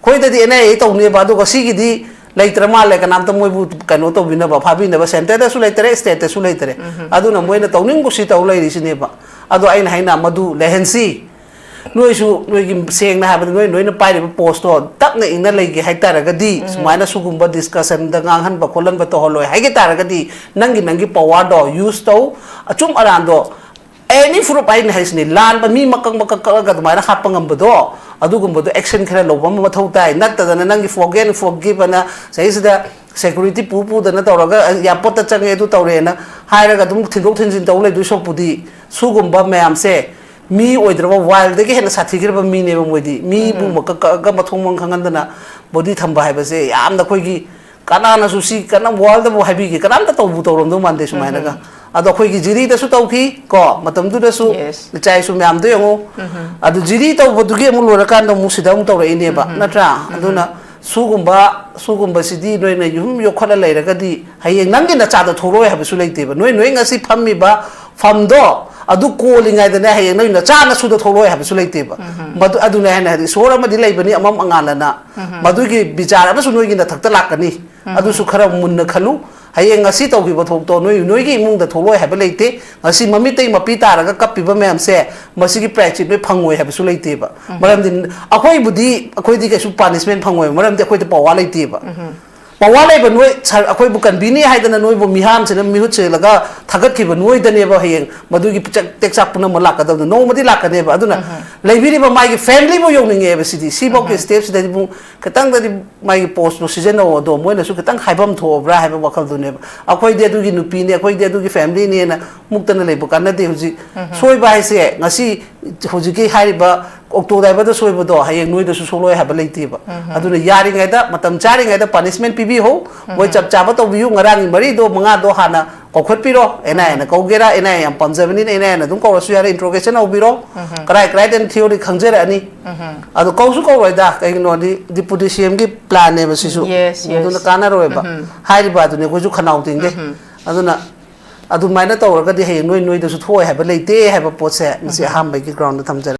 ꯑꯩꯈꯣꯏꯗꯗꯤ N I A ꯇꯧꯅꯦꯕ, ꯑꯗꯨꯒ ꯁꯤꯒꯤꯗꯤ ꯂꯩꯇ꯭ꯔ ꯃꯥꯜꯂꯦ, ꯀꯅꯥꯝꯇ ꯃꯣꯏꯕꯨ ꯀꯩꯅꯣ ꯇꯧꯕꯤꯅꯕ, ꯐꯥꯕꯤꯅꯕ centre ꯗꯁꯨ ꯂꯩꯇꯔꯦ, state ꯇꯁꯨ ꯂꯩꯇꯔꯦ꯫ ꯑꯗꯨꯅ ꯃꯣꯏꯅ ꯇꯧꯅꯤꯡ ꯀꯨꯁꯤ ꯇꯧ ꯂꯩꯔꯤꯁꯤꯅꯦꯕ꯫ ꯑꯗꯣ ꯑꯩꯅ ꯍꯥꯏꯅ ꯃꯗꯨ ꯂꯩꯍꯟꯁꯤ꯫ ꯅꯣꯏꯁꯨ ꯅꯣꯏꯒꯤ, ꯁꯦꯡꯅ ꯍꯥꯏꯕꯗ, ꯅꯣꯏ, ꯅꯣꯏꯅ ꯄꯥꯏꯔꯤꯕ post ꯇꯣ ꯇꯞꯅ ꯏꯪꯅ ꯂꯩꯒꯦ ꯍꯥꯏ ꯇꯥꯔꯒꯗꯤ, ꯁꯨꯃꯥꯏꯅ ꯁꯤꯒꯨꯝꯕ discussion ꯗ ꯉꯥꯡꯍꯟꯕ ꯈꯣꯠꯍꯟꯕ ꯇꯧꯍꯜꯂꯣꯏ ꯍꯥꯏꯒꯦ ꯇꯥꯔꯒꯗꯤ, ꯅꯪꯒꯤ, ꯅꯪꯒꯤ power ꯗꯣ use ꯇꯧ, ꯑꯆꯨꯝ ꯑꯔꯥꯟꯗꯣ, any proof, ꯑꯩꯅ ꯍꯥꯏꯁꯤꯅꯤ, ꯂꯥꯟꯕ ꯃꯤ ꯃꯀꯛ ꯃꯀꯛ ꯀꯛꯑꯒ ꯑꯗꯨꯃꯥꯏꯅ ꯍꯥꯠꯄ ꯉꯝꯕꯗꯣ, ꯑꯗꯨꯒꯨꯝꯕꯗꯣ action ꯈꯔ ꯂꯧꯕ ꯑꯃ ꯃꯊꯧ ꯇꯥꯏ꯫ ꯅꯠꯇꯗꯅ ꯅꯪꯒꯤ forget and forgive ꯑꯅ ꯁꯤꯗꯩꯁꯤꯗ security ꯄꯨ ꯄꯨꯗꯅ ꯇꯧꯔꯒ, "ꯑ, airport ꯇ ꯆꯪꯉꯦ, ꯑꯗꯨ ꯇꯧꯔꯦꯅ" ꯍꯥꯏꯔꯒ ꯑꯗꯨꯝ ꯊꯤꯟꯗꯣꯛ ꯊꯤꯟꯖꯤꯟ ꯇꯧ ꯂꯩꯗꯣꯏ ꯁꯔꯨꯛꯄꯨꯗꯤ, ꯁꯤꯒꯨꯝꯕ ꯃꯌꯥꯝꯁꯦ, ꯃꯤ ꯑꯣꯏꯗ꯭ꯔꯕ wild ꯗꯒꯤ ꯍꯦꯟꯅ ꯁꯥꯊꯤꯈ꯭ꯔꯕ ꯃꯤꯅꯦꯕ ꯃꯣꯏꯗꯤ꯫ ꯃꯤꯕꯨ ꯃꯀꯛ ꯀꯛꯑꯒ ꯃꯊꯣꯡ ꯃꯔꯝ ꯈꯪꯍꯟꯗꯅ body ꯊꯝꯕ ꯍꯥꯏꯕꯁꯦ ꯌꯥꯝꯅ ꯑꯩꯈꯣꯏꯒꯤ, ꯀꯅꯥꯅꯁꯨ ꯁꯤ, ꯀꯅꯥ world ꯕꯨ ꯍꯥꯏꯕꯤꯒꯦ, ꯀꯅꯥꯝꯇ ꯇꯧꯕꯨ ꯇꯧꯔꯝꯗꯧ ꯃꯥꯟꯗꯦ ꯁꯨꯃꯥꯏꯅꯒ꯫ ꯑꯗꯣ ꯑꯩꯈꯣꯏꯒꯤ ꯖꯤꯔꯤꯗꯁꯨ ꯇꯧꯈꯤ ꯀꯣ, ꯃꯇꯝꯗꯨꯗꯁꯨ꯫ Yes. ꯏꯆꯥ ꯏꯁꯨ ꯃꯌꯥꯝꯗꯣ ꯌꯦꯡꯉꯨ꯫ ꯑꯗꯨ ꯖꯤꯔꯤ ꯇꯧꯕꯗꯨꯒꯤ ꯑꯃꯨꯛ ꯂꯣꯏꯔꯀꯥꯟꯗ ꯑꯃꯨꯛ ꯁꯤꯗ ꯑꯃꯨꯛ ꯇꯧꯔꯛꯏꯅꯦꯕ, ꯅꯠꯇ꯭ꯔꯥ? ꯑꯗꯨꯅ ꯁꯤꯒꯨꯝꯕ, ꯁꯤꯒꯨꯝꯕꯁꯤꯗꯤ ꯅꯣꯏꯅ ꯌꯨꯝ ꯌꯣꯛꯈꯠꯂ ꯂꯩꯔꯒꯗꯤ ꯍꯌꯦꯡ ꯅꯪꯒꯤ ꯅꯆꯥꯗ ꯊꯣꯛꯂꯛꯑꯣꯏ ꯍꯥꯏꯕꯁꯨ ꯂꯩꯇꯦꯕ꯫ ꯅꯣꯏ, ꯅꯣꯏ ꯉꯁꯤ ꯐꯝꯃꯤꯕ ꯐꯝꯗꯣ ꯑꯗꯨ ꯀꯣꯜꯂꯤꯉꯩꯗꯅꯦ, ꯍꯌꯦꯡ ꯅꯣꯏ ꯅꯆꯥ ꯅꯁꯨꯗ ꯊꯣꯛꯂꯛꯑꯣꯏ ꯍꯥꯏꯕꯁꯨ ꯂꯩꯇꯦꯕ꯫ ꯃꯗꯨ, ꯑꯗꯨꯅꯦ ꯍꯥꯏꯅ ꯍꯥꯏꯗꯤ, ꯏꯁꯣꯔ ꯑꯃꯗꯤ ꯂꯩꯕꯅꯤ, ꯑꯃꯝ ꯑꯉꯥꯜꯂꯅ꯫ ꯃꯗꯨꯒꯤ ꯕꯤꯆꯥꯔ ꯑꯃꯁꯨ ꯅꯣꯏꯒꯤ ꯅꯊꯛꯇ ꯂꯥꯛꯀꯅꯤ꯫ ꯑꯗꯨꯁꯨ ꯈꯔ ꯃꯨꯟꯅ ꯈꯜꯂꯨ꯫ ꯍꯌꯦꯡ ꯉꯁꯤ ꯇꯧꯈꯤꯕ ꯊꯕꯛꯇꯣ ꯅꯣꯏ, ꯅꯣꯏꯒꯤ ꯏꯃꯨꯡꯗ ꯊꯣꯛꯂꯛꯑꯣꯏ ꯍꯥꯏꯕ ꯂꯩꯇꯦ꯫ ꯉꯁꯤ ꯃꯃꯤꯠꯇꯩ ꯃꯄꯤ ꯇꯥꯔꯒ ꯀꯞꯄꯤꯕ ꯃꯌꯥꯝꯁꯦ, ꯃꯁꯤꯒꯤ ꯄ꯭ꯔꯥꯏꯖꯁꯤꯠ ꯅꯣꯏ ꯐꯪꯉꯣꯏ ꯍꯥꯏꯕꯁꯨ ꯂꯩꯇꯦꯕ꯫ ꯃꯔꯝꯗꯤ ꯑꯩꯈꯣꯏꯕꯨꯗꯤ, ꯑꯩꯈꯣꯏꯗꯤ ꯀꯩꯁꯨ ꯄꯥꯅꯤꯁꯃꯦꯟ ꯐꯪꯉꯣꯏꯕ, ꯃꯔꯝꯗꯤ ꯑꯩꯈꯣꯏꯗ ꯄꯋꯥꯔ ꯂꯩꯇꯦꯕ꯫ ꯄꯋꯥꯔ ꯂꯩꯕ ꯅꯣꯏ, ꯁꯥꯔ, ꯑꯩꯈꯣꯏꯕꯨ ꯀꯟꯕꯤꯅꯤ ꯍꯥꯏꯗꯅ ꯅꯣꯏꯕꯨ ꯃꯤꯍꯥꯠꯁꯤꯅ ꯃꯤꯍꯨꯠ ꯁꯤꯜꯂꯒ ꯊꯥꯒꯠꯈꯤꯕ ꯅꯣꯏꯗꯅꯦꯕ ꯍꯌꯦꯡ ꯃꯗꯨꯒꯤ ꯄꯤꯆꯥꯛ ꯇꯦꯛꯆꯥꯛ ꯄꯨꯝꯅꯃꯛ ꯂꯥꯛꯀꯗꯕꯗꯣ꯫ ꯅꯣꯡꯃꯗꯤ ꯂꯥꯛꯀꯅꯦꯕ꯫ ꯑꯗꯨꯅ ꯂꯩꯕꯤꯔꯤꯕ ꯃꯥꯒꯤ ꯐꯦꯃꯤꯂꯤꯕꯨ ꯌꯧꯅꯤꯡꯉꯛꯑꯦꯕ ꯁꯤꯗꯤ꯫ ꯁꯤꯐꯥꯎꯒꯤ ꯁ꯭ꯇꯦꯞꯁꯤꯗꯗꯤ ꯄꯨꯡ ꯈꯤꯇꯪꯗꯗꯤ ꯃꯥꯒꯤ ꯄꯣꯁꯇꯣ ꯁꯤꯖꯤꯟꯅꯧ, ꯑꯗꯣ ꯃꯣꯏꯅꯁꯨ ꯈꯤꯇꯪ ꯍꯥꯏꯐꯝ ꯊꯣꯛꯑꯕ꯭ꯔꯥ ꯍꯥꯏꯕ ꯋꯥꯈꯜꯗꯨꯅꯦꯕ꯫ ꯑꯩꯈꯣꯏꯗꯤ ꯑꯗꯨꯒꯤ ꯅꯨꯄꯤꯅꯦ, ꯑꯩꯈꯣꯏꯗꯤ ꯑꯗꯨꯒꯤ ꯐꯦꯃꯤꯂꯤꯅꯦꯅ ꯃꯨꯛꯇꯅ ꯂꯩꯕ ꯀꯥꯟꯅꯗꯦ ꯍꯧꯖꯤꯛ꯫ ꯁꯣꯏꯕ ꯍꯥꯏꯁꯦ ꯉꯁꯤ ꯍꯧꯖꯤꯛꯀꯤ ꯍꯥꯏꯔꯤꯕ ꯑꯣꯛꯇꯣ ꯗ꯭ꯔꯥꯏꯚꯔꯗ ꯁꯣꯏꯕꯗꯣ ꯍꯌꯦꯡ ꯅꯣꯏꯗꯁꯨ ꯁꯣꯛꯂꯣꯏ ꯍꯥꯏꯕ ꯂꯩꯇꯦꯕ꯫ ꯑꯗꯨꯅ ꯌꯥꯔꯤꯉꯩꯗ, ꯃꯇꯝ ꯆꯥꯔꯤꯉꯩꯗ ꯄꯥꯅꯤꯁꯃꯦꯟ ꯄꯤꯕꯤꯍꯧ꯫ ꯃꯣꯏ ꯆꯞ ꯆꯥꯕ ꯇꯧꯕꯤꯌꯨ꯫ ꯉꯔꯥꯡꯒꯤ ꯃꯔꯤꯗꯣ, ꯃꯉꯥꯗꯣ ꯍꯥꯟꯅ ꯀꯧꯈꯠꯄꯤꯔꯣ꯫ ꯑꯦꯟ ꯑꯥꯏ ꯑꯦꯅ ꯀꯧꯒꯦꯔꯥ, ꯑꯦꯟ ꯑꯥꯏ ꯑꯦ ꯌꯥꯝ ꯄꯥꯝꯖꯕꯅꯤꯅ ꯑꯦꯟ ꯑꯥꯏ ꯑꯦꯅ ꯑꯗꯨꯝ ꯀꯧꯔꯁꯨ ꯌꯥꯔꯦ, ꯏꯟꯇ꯭ꯔꯣꯒꯦꯁꯟ ꯍꯧꯕꯤꯔꯣ꯫ ꯀꯔꯥꯏ ꯀꯔꯥꯏꯗꯅ ꯊꯤꯑꯣꯔꯤ ꯈꯪꯖꯔꯛꯑꯅꯤ꯫ ꯑꯗꯣ ꯀꯧꯁꯨ ꯀꯧꯔꯣꯏꯗ, ꯀꯩꯒꯤꯅꯣꯗꯤ ꯗꯤꯄꯨꯇꯤ ꯁꯤ ꯑꯦꯝꯒꯤ ꯄ꯭ꯂꯥꯟꯅꯦꯕ ꯁꯤꯁꯨ꯫ Yes, yes. ꯑꯗꯨꯅ ꯀꯥꯟꯅꯔꯣꯏꯕ꯫ ꯍꯥꯏꯔꯤꯕ ꯑꯗꯨꯅꯤ ꯑꯩꯈꯣꯏꯁꯨ ꯈꯅꯥꯎ ꯇꯤꯡꯒꯦ꯫ ꯑꯗꯨꯅ ꯑꯗꯨꯃꯥꯏꯅ ꯇꯧꯔꯒꯗꯤ ꯍꯌꯦꯡ ꯅꯣꯏ ꯅꯣꯏꯗꯁꯨ ꯊꯣꯛꯑꯣꯏ ꯍꯥꯏꯕ ꯂꯩꯇꯦ ꯍꯥꯏꯕ ꯄꯣꯠꯁꯦ ꯉꯁꯤ ꯑꯍꯥꯟꯕꯒꯤ ꯒ꯭ꯔꯥꯎꯟꯗ ꯊꯝꯖꯔꯦ꯫